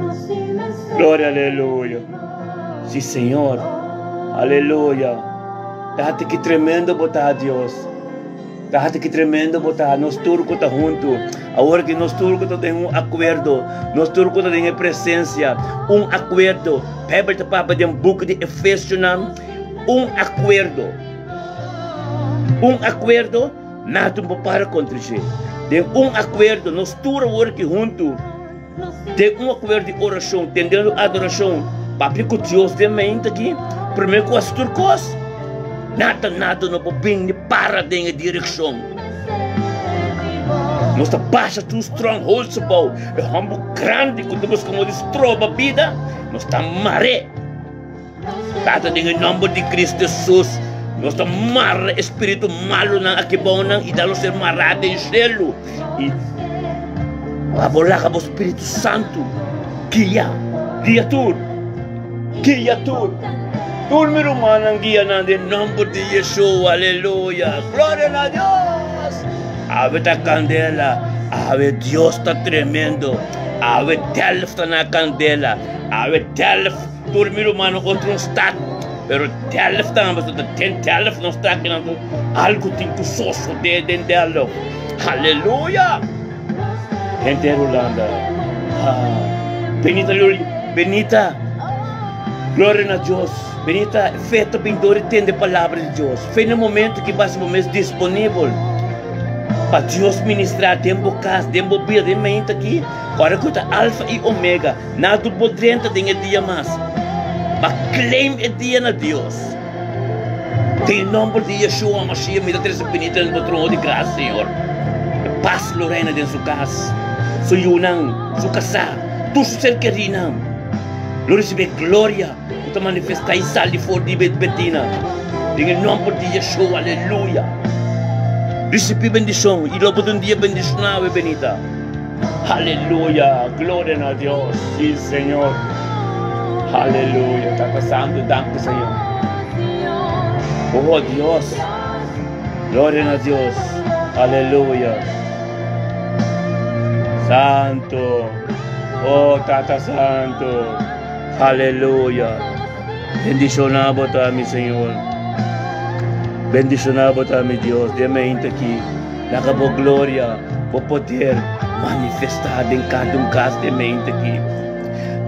[SPEAKER 1] Gloria, aleluya. Sí, Señor. Aleluya. Date que tremendo botar Dios. Date que tremendo botar. Nos turco ta junto. Ahora que nos turco ta en un acuerdo. Nos turco ta en presencia. Un acuerdo. Bijbel ta papia den boek di Efesios. Un akuerdo. Un akuerdo, nada no por para kontra dje. Den un akuerdo, nos tur a wòrdu ki huntu den un akuerdo di orashon, tendendo adorashon, papia ku Dios den mente aki, promé ku hasi tur kos, nada, nada no por bini para den e direkshon. Nos ta basha tur strongholds abou, e hòmber grandi ku ta buska moda di stroba bida, nos ta mar'é. Tata, den e nomber di Cristo Jesus, Nos ta mara e spiritu malunan aki bou nan i da lo ser mará den shelu. I pa bo laga bo Spiritu Santu guia, guia tur, guia tur. Tur mi rumannan guia nan den nomber di Yeshua, aleluya, gloria na Dios. Awe ta kandela, awe Dios ta tremendo, awe Delft ta na kandela, awe Delft tur mi rumannan otro un stad. Pero Delft tambe, pasobra ta den Delft nos ta aki nan, algu tin ku sosodé den Delft. Aleluya! Henter Hulanda. Ah, Benita Luli, Benita, gloria na Dios. Benita, fe ta bin dor di tende palabra di Dios. Fe na momento ki basa bo mes disponibel pa Dios ministra den bo kas, den bo bida, den mente aki. Ora ku ta Alfa i Omega, nada por drenta den e dia mas. Ba claim e dia na Dios. Den nomber di Yeshua Mashiach mi ta trese Benita den bo trono di gracia, Señor. E pas lo reina den su kas, su yunan, su kasá, tur su ser kerinan lo risibi e gloria ku ta manifestá i sali for di Betina. Den e nomber di Yeshua, aleluya. Risibi bendishon i lo bo ta un dia bendishoná awe, Benita. Aleluya, gloria na Dios, sí Señor. Aleluya, Tata Santo, danki Señor. Oh Dios, gloria na Dios, aleluya. Santo, oh Tata Santo, aleluya. Bendiciona bo ta mi Señor. Bendiciona bo ta mi Dios, deme inta aki. Laga bo gloria, bo poder manifestá den kada un kas den mente aki.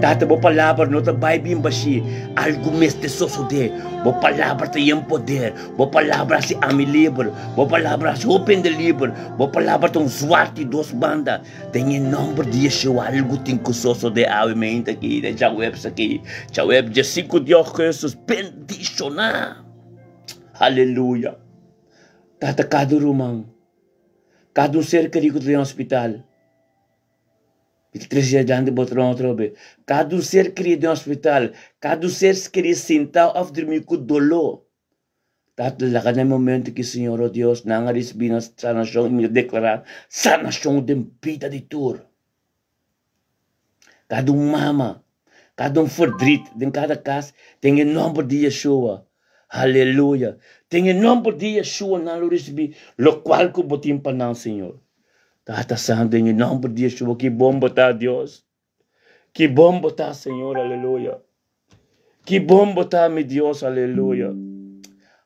[SPEAKER 1] Tata, bo palabra no ta bai bin bashí, algu mester sosodé. Bo palabra ta yen poder, bo palabra hasi ami liber, bo palabra hasi hopi hende liber, bo palabra ta un zwart di dos banda. Den e nòmber di Yeshua algu tin ku sosodé awe mente aki, den djaweps aki, djaweps djesinku di ougùstus. Bendishoná! Aleluya! Tata kada ruman, kada un ser kerido ku ta den hospital, mi ta trese dilanti bo trono atrobe, kada un ser kerido den hospital, kada un ser kerido sintá òf drumí ku doló, Tata laga na e momento ki Señor o Dios nan a risibí nan sanashon i mi ta deklará sanashon den bida di tur. Kada un mama, kada un verdriet den kada kas den e nòmber di Yeshua. Aleluya! Den e nòmber di Yeshua nan lo risibí lokual ku bo tin pa nan, Señor. Tata Santu, den e nòmber di Yeshua, ki bon bo ta, Dios. Ki bon bo ta, Señor, aleluya. Ki bon bo ta, mi Dios, aleluya.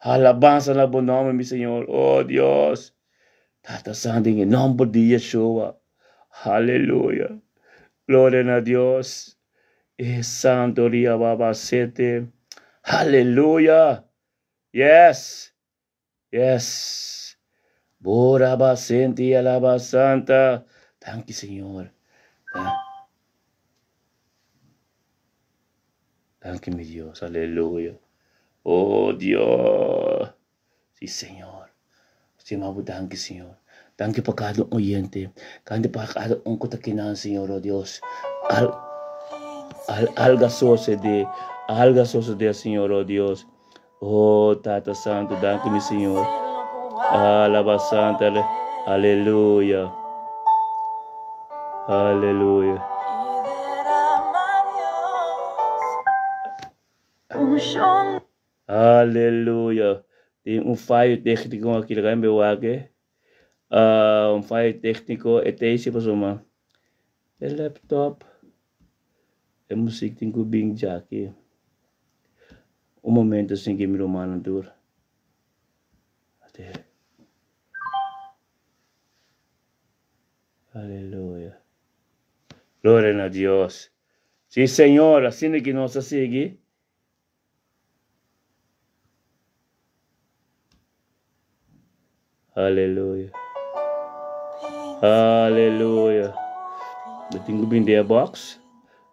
[SPEAKER 1] Alabansa na bo nòmber, mi Señor. Oh, Dios. Tata Santu, den e nòmber di Yeshua. Aleluya. Gloria na Dios. E santo ria baba sete. Aleluya. Yes. Yes. Bora ba senti alaba santa. Danki Señor. Danki mi Dios. Aleluya. Oh Dios. Sí, Señor. Stima bo danki, Señor. Danki pa kada un oyente. Danki pa kada un ku ta kinan, Señor, oh Dios. Al, al, alga sosede, alga sosede, Señor, oh Dios. Oh, Tata Santo, danki mi Señor. Alaba Santa, aleluya. Aleluya. Aleluya. Tin un fayo técnico aki laga mi wak e. Ah, un fayo técnico e ta ese pasobra e laptop e muziek tin ku bin djaki. Un momento sin ki mi rumannan tur. Ate. Aleluya. Gloria na Dios. Sí, Señor, asina ki nos a sigui. Aleluya. Aleluya. Mi tin ku bini den e box.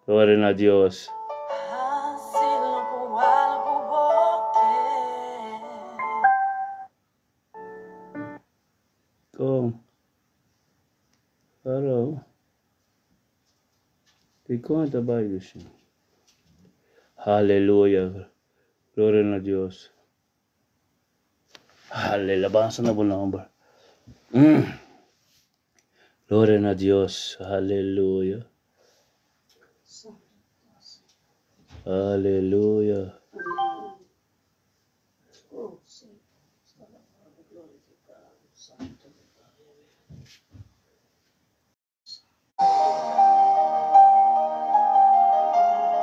[SPEAKER 1] Gloria na Dios. Kon. Hello. Dikon ta bai dushi? Haleluya. Gloria na Dios. Hale, alabansa na bo nomber. Mm. Gloria na Dios. Aleluya. Aleluya.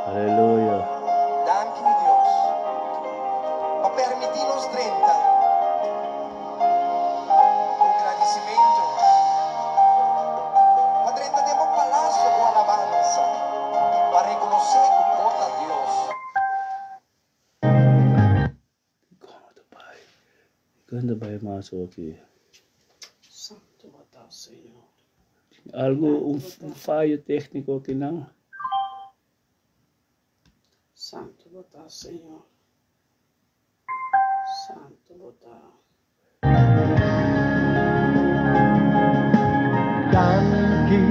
[SPEAKER 1] Aleluya.
[SPEAKER 4] Danki mi Dios pa permití nos drenta ku gradisimentu, pa drenta den bo palasio ku alabansa, pa rekonosé ku bo ta Dios.
[SPEAKER 1] Kon ta bai? Kon ta bai mas aki?
[SPEAKER 5] Santo bo ta, Señor.
[SPEAKER 1] Tin algo, un fayo técnico aki nan?
[SPEAKER 5] Santo bo ta, Señor. Santo bo ta.
[SPEAKER 2] Danki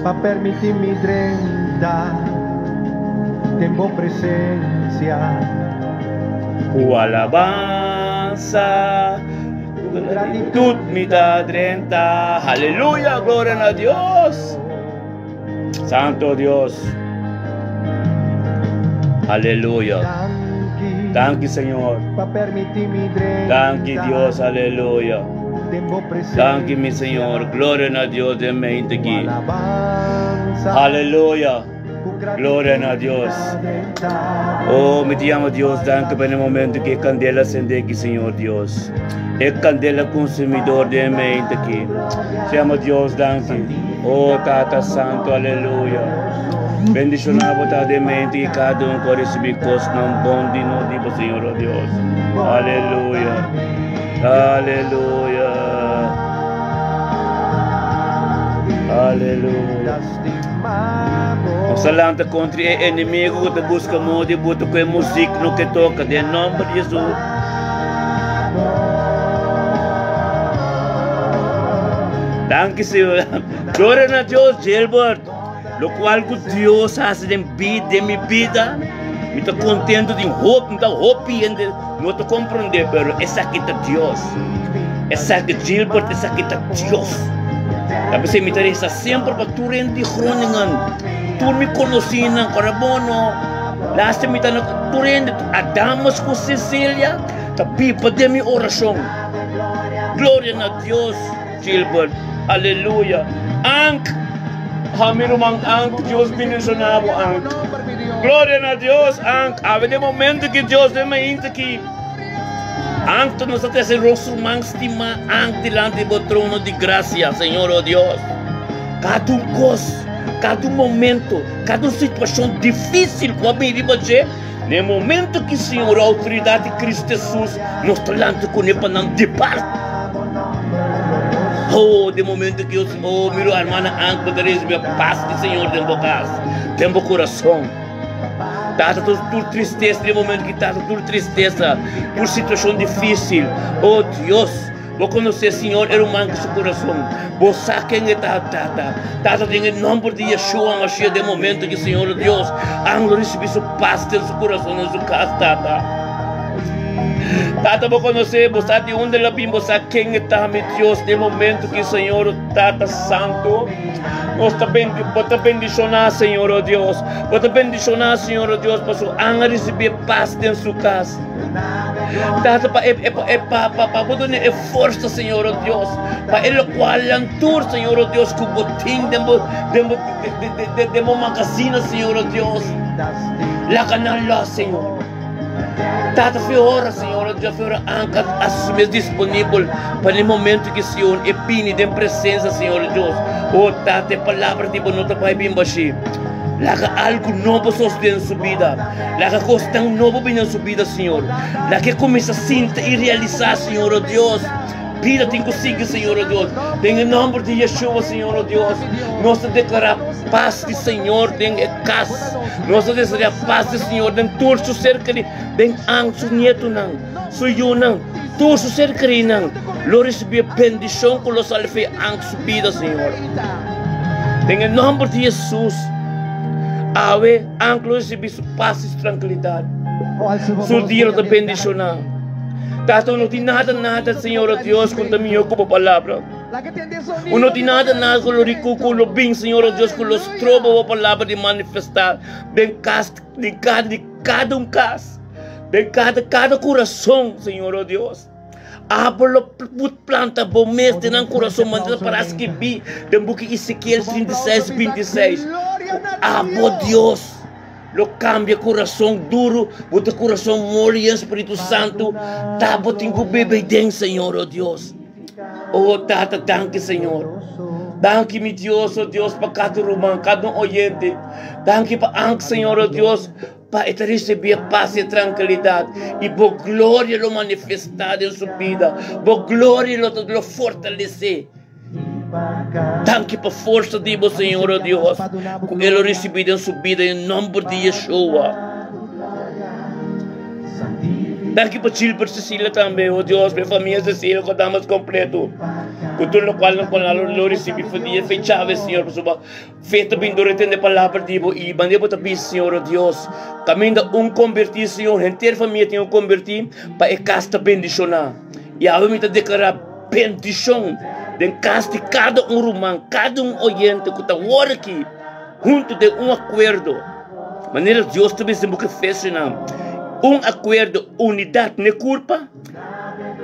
[SPEAKER 2] pa permiti mi drenta den bo presencia.
[SPEAKER 1] Ku alabansa, ku gratitud mi ta drenta. Aleluya, gloria na Dios. Santo Dios. Aleluya. Danki Señor. Danki Dios, aleluya. Danki mi Señor. Gloria na Dios den mente aki. Aleluya. Gloria na Dios. Oh, mi te llamo Dios, danki pa e momento que e candela sende aki, Señor Dios. E candela consumidor den mente aki. Te llamo Dios, danki. Oh, Tata Santo, aleluya. Bendiciona bo ta den mente y cada un cu a recibi cosnan bon di nos di bo, Señor, oh Dios. Aleluya. Aleluya. Aleluya. Nos ta lanta contra e enemigo cu ta busca modo di buta cu e music no ke toca den nomber di Jesus. Danki Señor. Gloria na Dios, Gilbert. Lo cual cu Dios haci den bida, den mi bida, mi ta contento di hopi, mi ta hopi hende no ta comprende, pero esaki ta Dios. Esaki Gilbert, esaki ta Dios. Ta p'esei mi ta reza semper pa tur hende di Groningen, tur mi conocinan, ora bo no, laatste mi ta na tur hende, Adamus cu Cecilia ta biba den mi oracion. Gloria na Dios, Gilbert. Aleluya. Ank, ha mi ruman Ank, Dios bendiciona bo Ank. Gloria na Dios, Ank. Awe den momento ki Dios den mainta ki. Anto nos ta trese nos ruman stimá ant dilanti di bo trono di grasia, Señor, o Dios. Kada un kos, kada un momento, kada un situashon difísil ku a bini riba dje, na e momento ki, Señor, e outoridat di Kristu Hesus, nos ta lanta kuné pa nan depart. Oh, den momento ki, oh, mi hermana Ank, bo ta risibi e pas di Señor den bo kas, den bo kurason. Tata tur tur tristesa den momento ki tata tur tristesa tur situacion dificil oh Dios bo conoce Señor e ruman cu su corazon bo sa ken e ta tata tata den e nomber di Yeshua Mashiach den momento ki Señor oh Dios an lo ricibi su paz den su corazon den su cas tata tata bo conoce bo sa di unda el a bin bo sa ken e ta mi Dios den momento ki Señor oh Tata Santo Nos ta bendi, bo ta bendishoná, Señor, o Dios. Bo ta bendishoná, Señor, o Dios, pasobra an a risibí e pas den su kas. Tata, pa e, e, e, pa, pa, pa bo duna e forsa, Señor, o Dios, pa e lokualnan tur, Señor, o Dios, ku bo tin den bo, den bo, de, de, de, den bo magazina, Señor, o Dios. Laga nan lòs, Señor. Tata fe ora, Señor, o Dios, fe ora anka a su mes disponibel pa ne momento ki Señor e bini den presencia, Señor Dios. O Tata, e palabra di bo no ta bai bin bashi. Laga algo nobo sosode den su bida. Laga cosnan nobo bini den su bida, Señor. Laga e cuminsa sinta y realisa, Señor, o Dios, bida tin cu sigui, Señor, o Dios. Den e nomber di Yeshua, Señor, o Dios, nos ta declara pas di Señor den e cas. Nos ta deseá pas di Señor den tur su ser kerí, den an su nietunan, su yunan, tur su ser kerínan lo risibí e bendishon ku lo sali for e an su bida, Señor. Den e nòmber di Hesus, awe an lo risibí su pas i su trankilidat. Su dia lo ta bendishoná. Tata, no tin nada, nada, Señor, oh Dios, ku ta mihó ku bo palabra. No tin nada, nada ku lo riku ku lo bin, Señor, oh Dios, ku lo stroba bo palabra di manifestá den kas di kada di kada un kas, den kada kada kurason, Señor, oh Dios. Abo lo put planta bo mes den nan kurason manera ta para skibí den buki Ezekiel 36, 26, ku abo, Dios, Lo cambia curason duro, bo ta curason moli yen Spiritu Santo, ta bo tin cu bebe den Señor, oh Dios. Oh Tata, danki Señor. Danki mi Dios, oh Dios, pa cada ruman, cada un oyente. Danki pa Ank, Señor, oh Dios, pa e ta recibi e paz y e tranquilidad. Y bo gloria lo manifesta den su bida. Bo gloria lo, lo fortalece. Danki pa forsa di bo, Señor, oh Dios, ku el lo risibí den su bida den nomber di Yeshua. Danki pa Gilbert Cecilia tambe, oh Dios, pa e famia Cecilia ku damas kompleto, ku tur lokual nan por lo risibí for di e fe Chavez, Señor, pasobra fe ta bin dor di tende palabra di bo i manera bo ta bisa, Señor, oh Dios, kaminda un kombertí, Señor, henter famia tin ku kombertí pa e kas ta bendishoná. I awe mi ta deklará. Bendishon den kas di kada un ruman, kada un oyente ku ta wòrdu aki huntu den un akuerdo, manera Dios ta bisa den buki Efesionan, un akuerdo, unidat n'e kurpa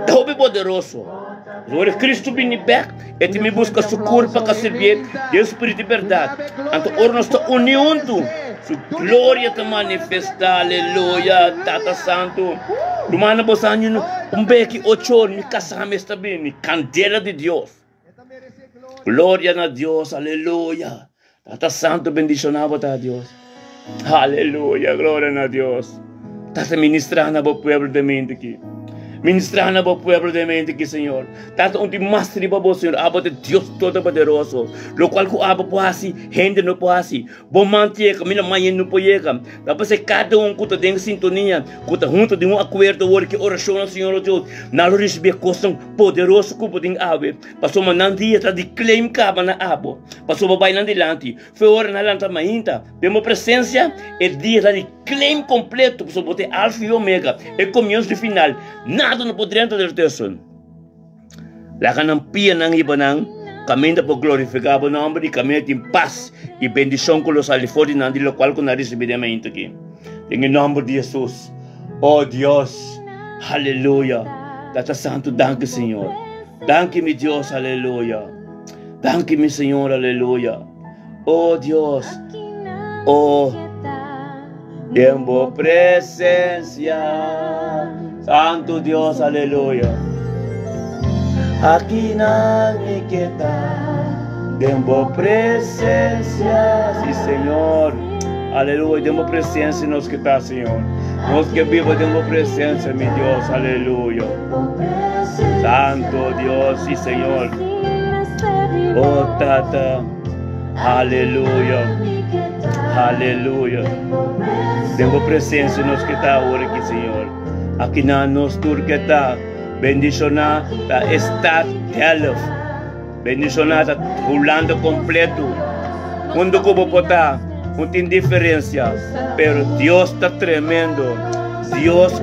[SPEAKER 1] ta hopi poderoso. Ora Kristu bini bèk, e tin bin buska su kurpa ka sirbié den spiritu di bèrdat. Anto ora nos ta uní huntu, su gloria ta manifestá. Aleluya! Tata Santu, rumannan, boso a haña un beki ocho or, mi kasá mes ta bini. Kandela di Dios. Gloria na Dios, aleluya. Tata Santu, bendishoná bo ta, Dios. Aleluya, gloria na Dios. Tata, ministrá na bo pueblo den mente aki. Ministrá na bo pueblo den mente aki, Señor. Tata, un tin mas riba bo, Señor. Abo ta Dios Todopoderoso. Lokual ku abo por hasi, hende no por hasi. Bo man ta yega, mi man no por yega. Ta p'esei kada un ku ta den sintonia, ku ta huntu den un akuerdo awor ki orashon na Señor nos Dios, nan lo risibí e kosnan poderoso ku bo tin awe. Pasobra nan dia ta di claim kaba na abo. Pasobra bo bai nan dilanti. Fe ora nan lanta mainta den bo presensia, e dia ta di claim kompleto, pasobra bo ta e Alfa i Omega, e komienso i final. Nada no por drenta dertussen. Laga nan pianan hiba nan kaminda pa glorifiká bo nòmber i kaminda tin pas i bendishon ku lo sali for di nan di lokual ku nan risibí den mainta aki. Den e nòmber di Hesus. O Dios! Aleluya! Tata Santu, danki Señor. Danki mi Dios, aleluya. Danki mi Señor, aleluya. O Dios, o den bo presencia. Santo Dios, aleluya. Aki nan mi ke ta den bo presencia. Sí, Señor. Aleluya. Den bo presencia nos ke ta, Señor. Nos ke biba den bo presencia, mi Dios. Aleluya. Santo Dios, sí, Señor. Oh, Tata. Aleluya. Aleluya. Den bo presencia nos ke ta awor aki, Señor. Aki nan nos tur ke ta. Bendiciona ta e stad Delft. Bendiciona ta Hulanda completo. Hunto cu bo por ta, no tin diferencia. Pero Dios ta tremendo. Dios,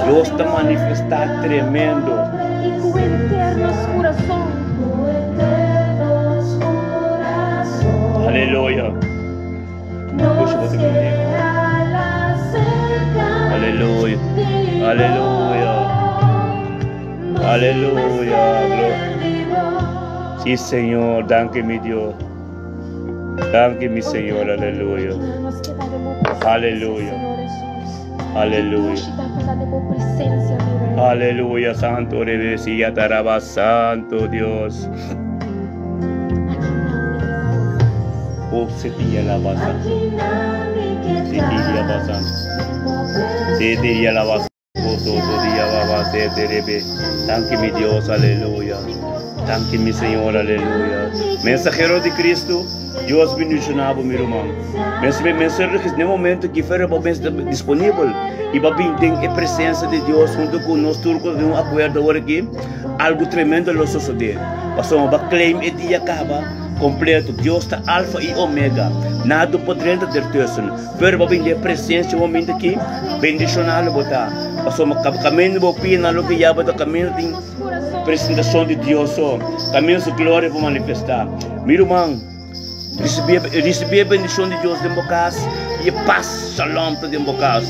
[SPEAKER 1] Dios ta manifesta tremendo. Aleluya. Aleluya. Aleluya. Aleluya. Sí, Señor. Danki, mi Dios. Danki, mi Señor. Aleluya. Aleluya. Aleluya. Aleluya, Santo Rebecilla Taraba, Santo Dios. Oh, se tira la basa. Se tira la basa. Se tira la basa. Oh, todo día baba, se terebe. Danki mi Dios, aleluya. Danki mi Señor, aleluya. Mensahero di Cristo, Dios bendicionabo mi ruman. Mensahero di Cristo, ne momento ki fere bo mester disponibel y ba bin den e presencia di Dios hunto cu nos tur cu den un acuerdo awor aki, algo tremendo lo sosode. Pasobra bo a claim e dia caba. Kompleto, Dios ta Alfa i Omega. Nada por drenta dertussen. Pero bo bin den presensia momento aki, bendishoná lo bo ta. Pasobra kaminda bo pia nan loke ya bo ta kaminda tin presentashon di Dios so. Kaminda su gloria por manifestá. Mi ruman, risibí risibí e bendishon di Dios den bo kas i e pas, shalom, ta den bo kas.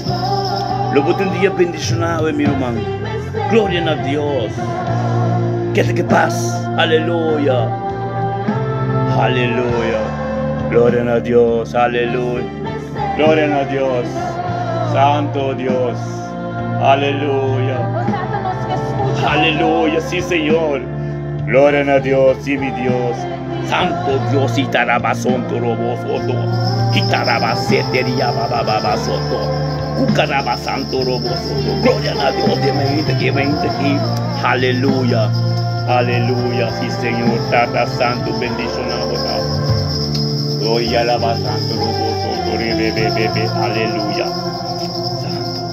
[SPEAKER 1] Lo bo tin un dia bendishoná awe, mi ruman. Gloria na Dios. Keda ki pas. Aleluya. Aleluya. Gloria na Dios. Aleluya. Gloria na Dios. Santo Dios. Aleluya. Aleluya. Sí, Señor. Gloria na Dios. Sí, mi Dios. Santo Dios. Itarabasonto robosoto. Itarabaseteria bababasoto. Cucarabasanto robosoto. Gloria na Dios. De mente que mente aquí. Aleluya. Aleluya. Sí, Señor. Tata Santo. Bendicionado. Gloria alaba Santo robosoto. Rebebebebe. Aleluya. Santo.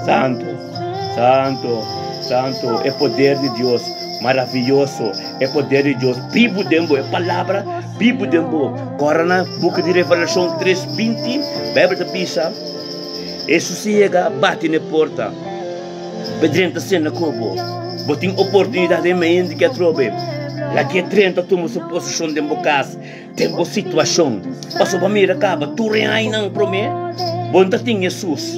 [SPEAKER 1] Santo. Santo. Santo. E poder di Dios. Maravilloso. E poder di Dios. Bibu den bo. E palabra bibu den bo. Kora na buki di Revelacion 3:20. Bijbel ta bisa. Hesus yega bati na e porta. Be drenta sena ku bo. Bo tin oportunidat den mente ke atrobe. Laga e drenta tuma su posishon den bo kas, den bo situashon. Pasobra mira kaba tur e ainan promé bo no ta tin Hesus.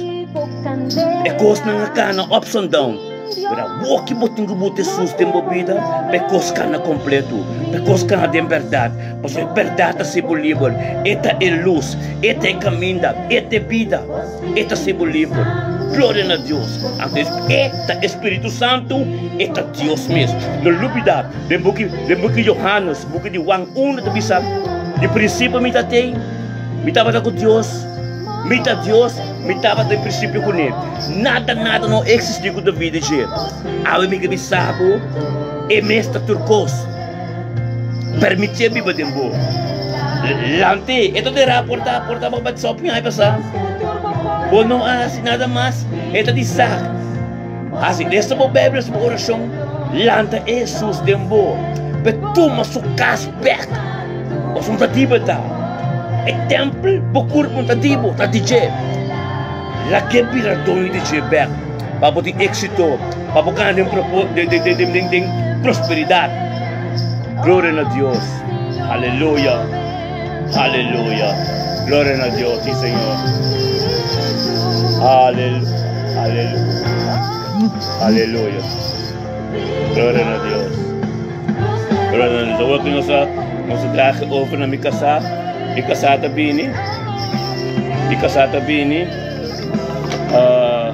[SPEAKER 1] E kosnan a kana ups and down. Pero awor ki bo tin ku buta Hesus den bo bida pa e kos kana kompleto, pa e kos kana den bèrdat. Pasobra e bèrdat ta hasi bo liber. E ta e lus, e ta e kaminda, e ta e bida. E ta hasi bo liber. Gloria na Dios! Anto e ta e Spiritu Santu, e ta Dios mes. No lubida, den buki, den buki Johannes, buki di Juan uno ta bisa, Di prinsipio mi ta tei, mi tabata ku Dios, mi ta Dios, mi tabata den prinsipio kuné. Nada, nada no eksistí ku ta vida dje. Awe mi ke bisa bo, e mes ta tur kos. Permitié biba den bo. Lant'é, e ta derá porta, porta bo bat sòp ñai pasá. Bo no a hasi nada mas, e ta di sak. Hasi lesa bo Bijbel, hasi bo orashon, lanta e Hesus den bo, p'e tuma su kas bèk. Pasobra no ta di bo e ta. E tèmpel, bo kurpu no ta di bo, ta di dje. Lag'é bira doño di dje bèk, pa bo tin éksito, pa bo gana den den prosperidat. Gloria na Dios. Aleluya. Aleluya. Gloria na Dios. Sí, Señor. Aleluya. Aleluya. Gloria na Dios. Gloria na Dios. Awor ku nos a nos a draga over na mi kasá, mi kasá ta bini, mi kasá ta bini, ah,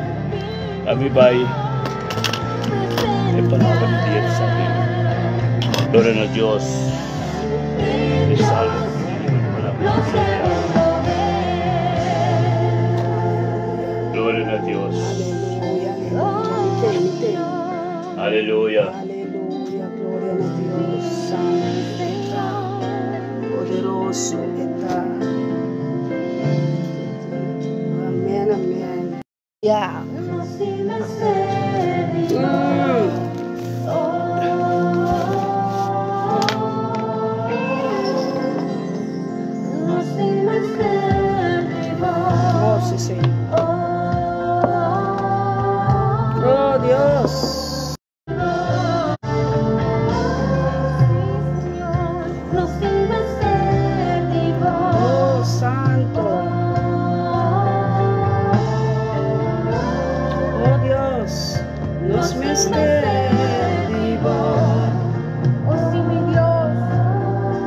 [SPEAKER 1] ami bai e palabra di dia di sabi. Gloria na Dios. E salmo palabra di dia. Gloria na Dios.
[SPEAKER 5] Aleluya.
[SPEAKER 1] Aleluya.
[SPEAKER 5] Aleluya. Gloria na Dios. Santo ta. Poderoso e ta. Amen, amen. Ya. Mm. Oh, sí, Señor. Oh, Dios. Oh, Santo. Oh, Dios. Nos mester di bo.
[SPEAKER 3] Oh sí, mi Dios.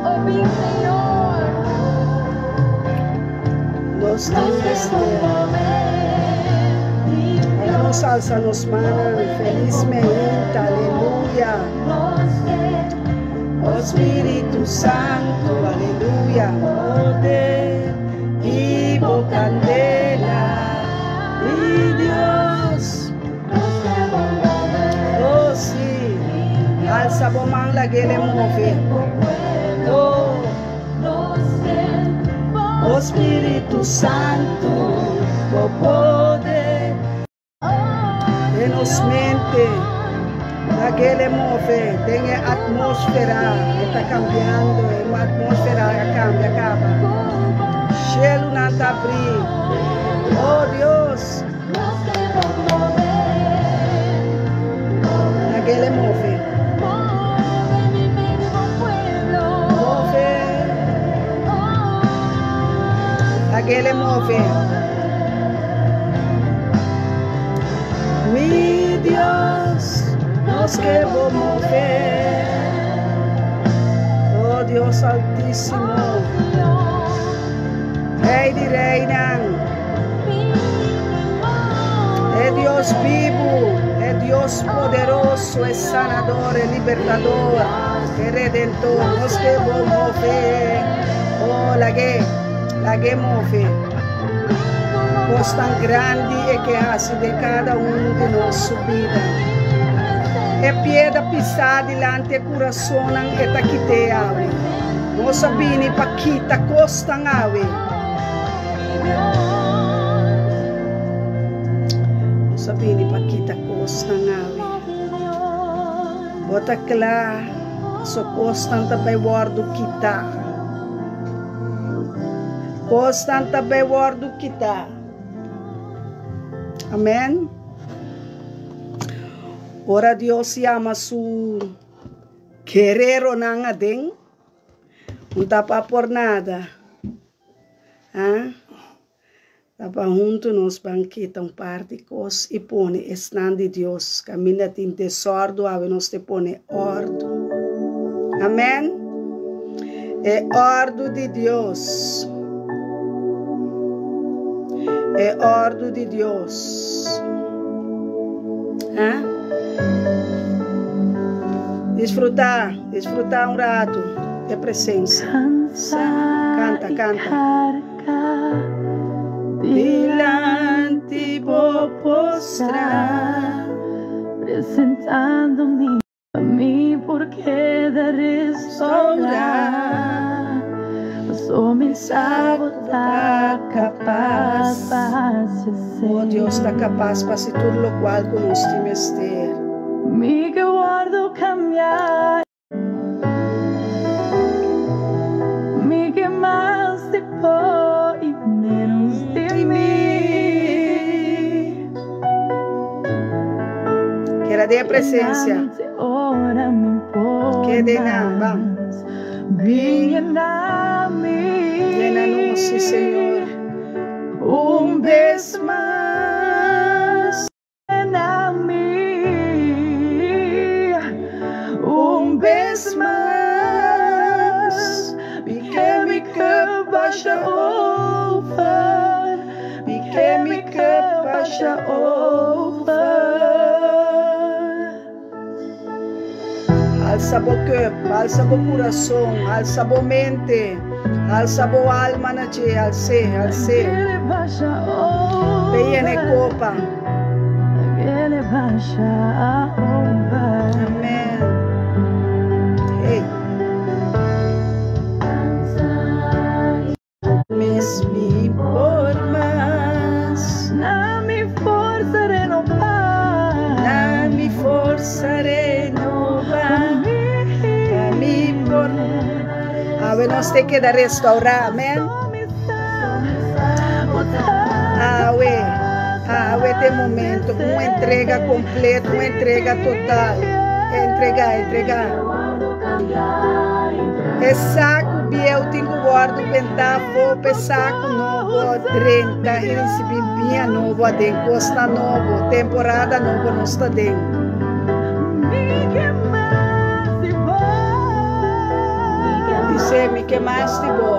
[SPEAKER 3] Oh, mi Señor.
[SPEAKER 5] Nos tin mester. Laga nos alsa nos mannan felismente, aleluya. Oh Spiritu Santu, aleluya. Poder di bo kandela, mi Dios. Oh sí, alsa bo man lag'el e move. Oh. O Spiritu Santu, bo poder den nos mente. Lag'El move den e atmósfera. E ta kambiando, e atmósfera a kambia kaba. Shelunan ta abrí. Oh Dios! Lag'El move. Move. Lag'El move. Mi Dios, nos ke bo move. Oh Dios Altísimo, Rei di reinan, e Dios bibu, e Dios poderoso, e sanador, e libertador, e redentor, nos ke bo move. Oh, lag'é, lag'é move. Kosnan grandi e ke hasi den kada un di nos su bida. E piedra pisá dilanti e kurasonnan e ta kit'é awe. Nos a bini pa kita kosnan awe. Nos a bini pa kita kosnan awe. Bo ta kla paso kosnan ta bai wòrdu kitá. Kosnan ta bai wòrdu kitá. Amèn. Ora Dios yama su guereronan aden, un ta pa por nada. Ah, ta pa huntu nos ban kita un par di kos i pone esnan di Dios. Kaminda tin desòrdu awe nos te pone òrdu. Amèn. E òrdu di Dios. E òrdu di Dios. Ha? Disfrutá, disfrutá un ratu e presensia. Kanta, kanta. Dilanti bo postrá.
[SPEAKER 6] Presentando mi mi por keda restaurá. Paso mi sa bo ta kapas pa hasi esei.
[SPEAKER 5] Oh Dios ta kapas pa hasi tur lokual ku nos tin mester.
[SPEAKER 6] Mi ke wòrdu kambiá. Mi ke mas di bo i ménos di mi.
[SPEAKER 5] Keda den e presensia. Keda einan, ban.
[SPEAKER 6] Bin yena mi.
[SPEAKER 5] Yena nos, si Señor. Un bes mas.
[SPEAKER 6] Yena mi. Un bes mas. Mi ke mi ke basha over. Mi ke mi ke basha over.
[SPEAKER 5] Alsa bo cup, alsa bo curason, alsa bo mente, alsa bo alma na dje, als'é, als'é. Pe yena e copa. Amen. Hey. Mes mi por mas.
[SPEAKER 6] Na mi forsa renobá.
[SPEAKER 5] Na mi forsa renobá. Pa mi por. Awe nos te keda restaurá, amén. Awe, awe te momento, un entrega completo, un entrega total. Entregá, entregá. E saku bieu tin ku wòrdu bentá afó pa e saku nobo drenta i risibí biña nobo aden. Kosnan nobo, temporada nobo nos ta den. Bis'é, Mi ke mas di bo.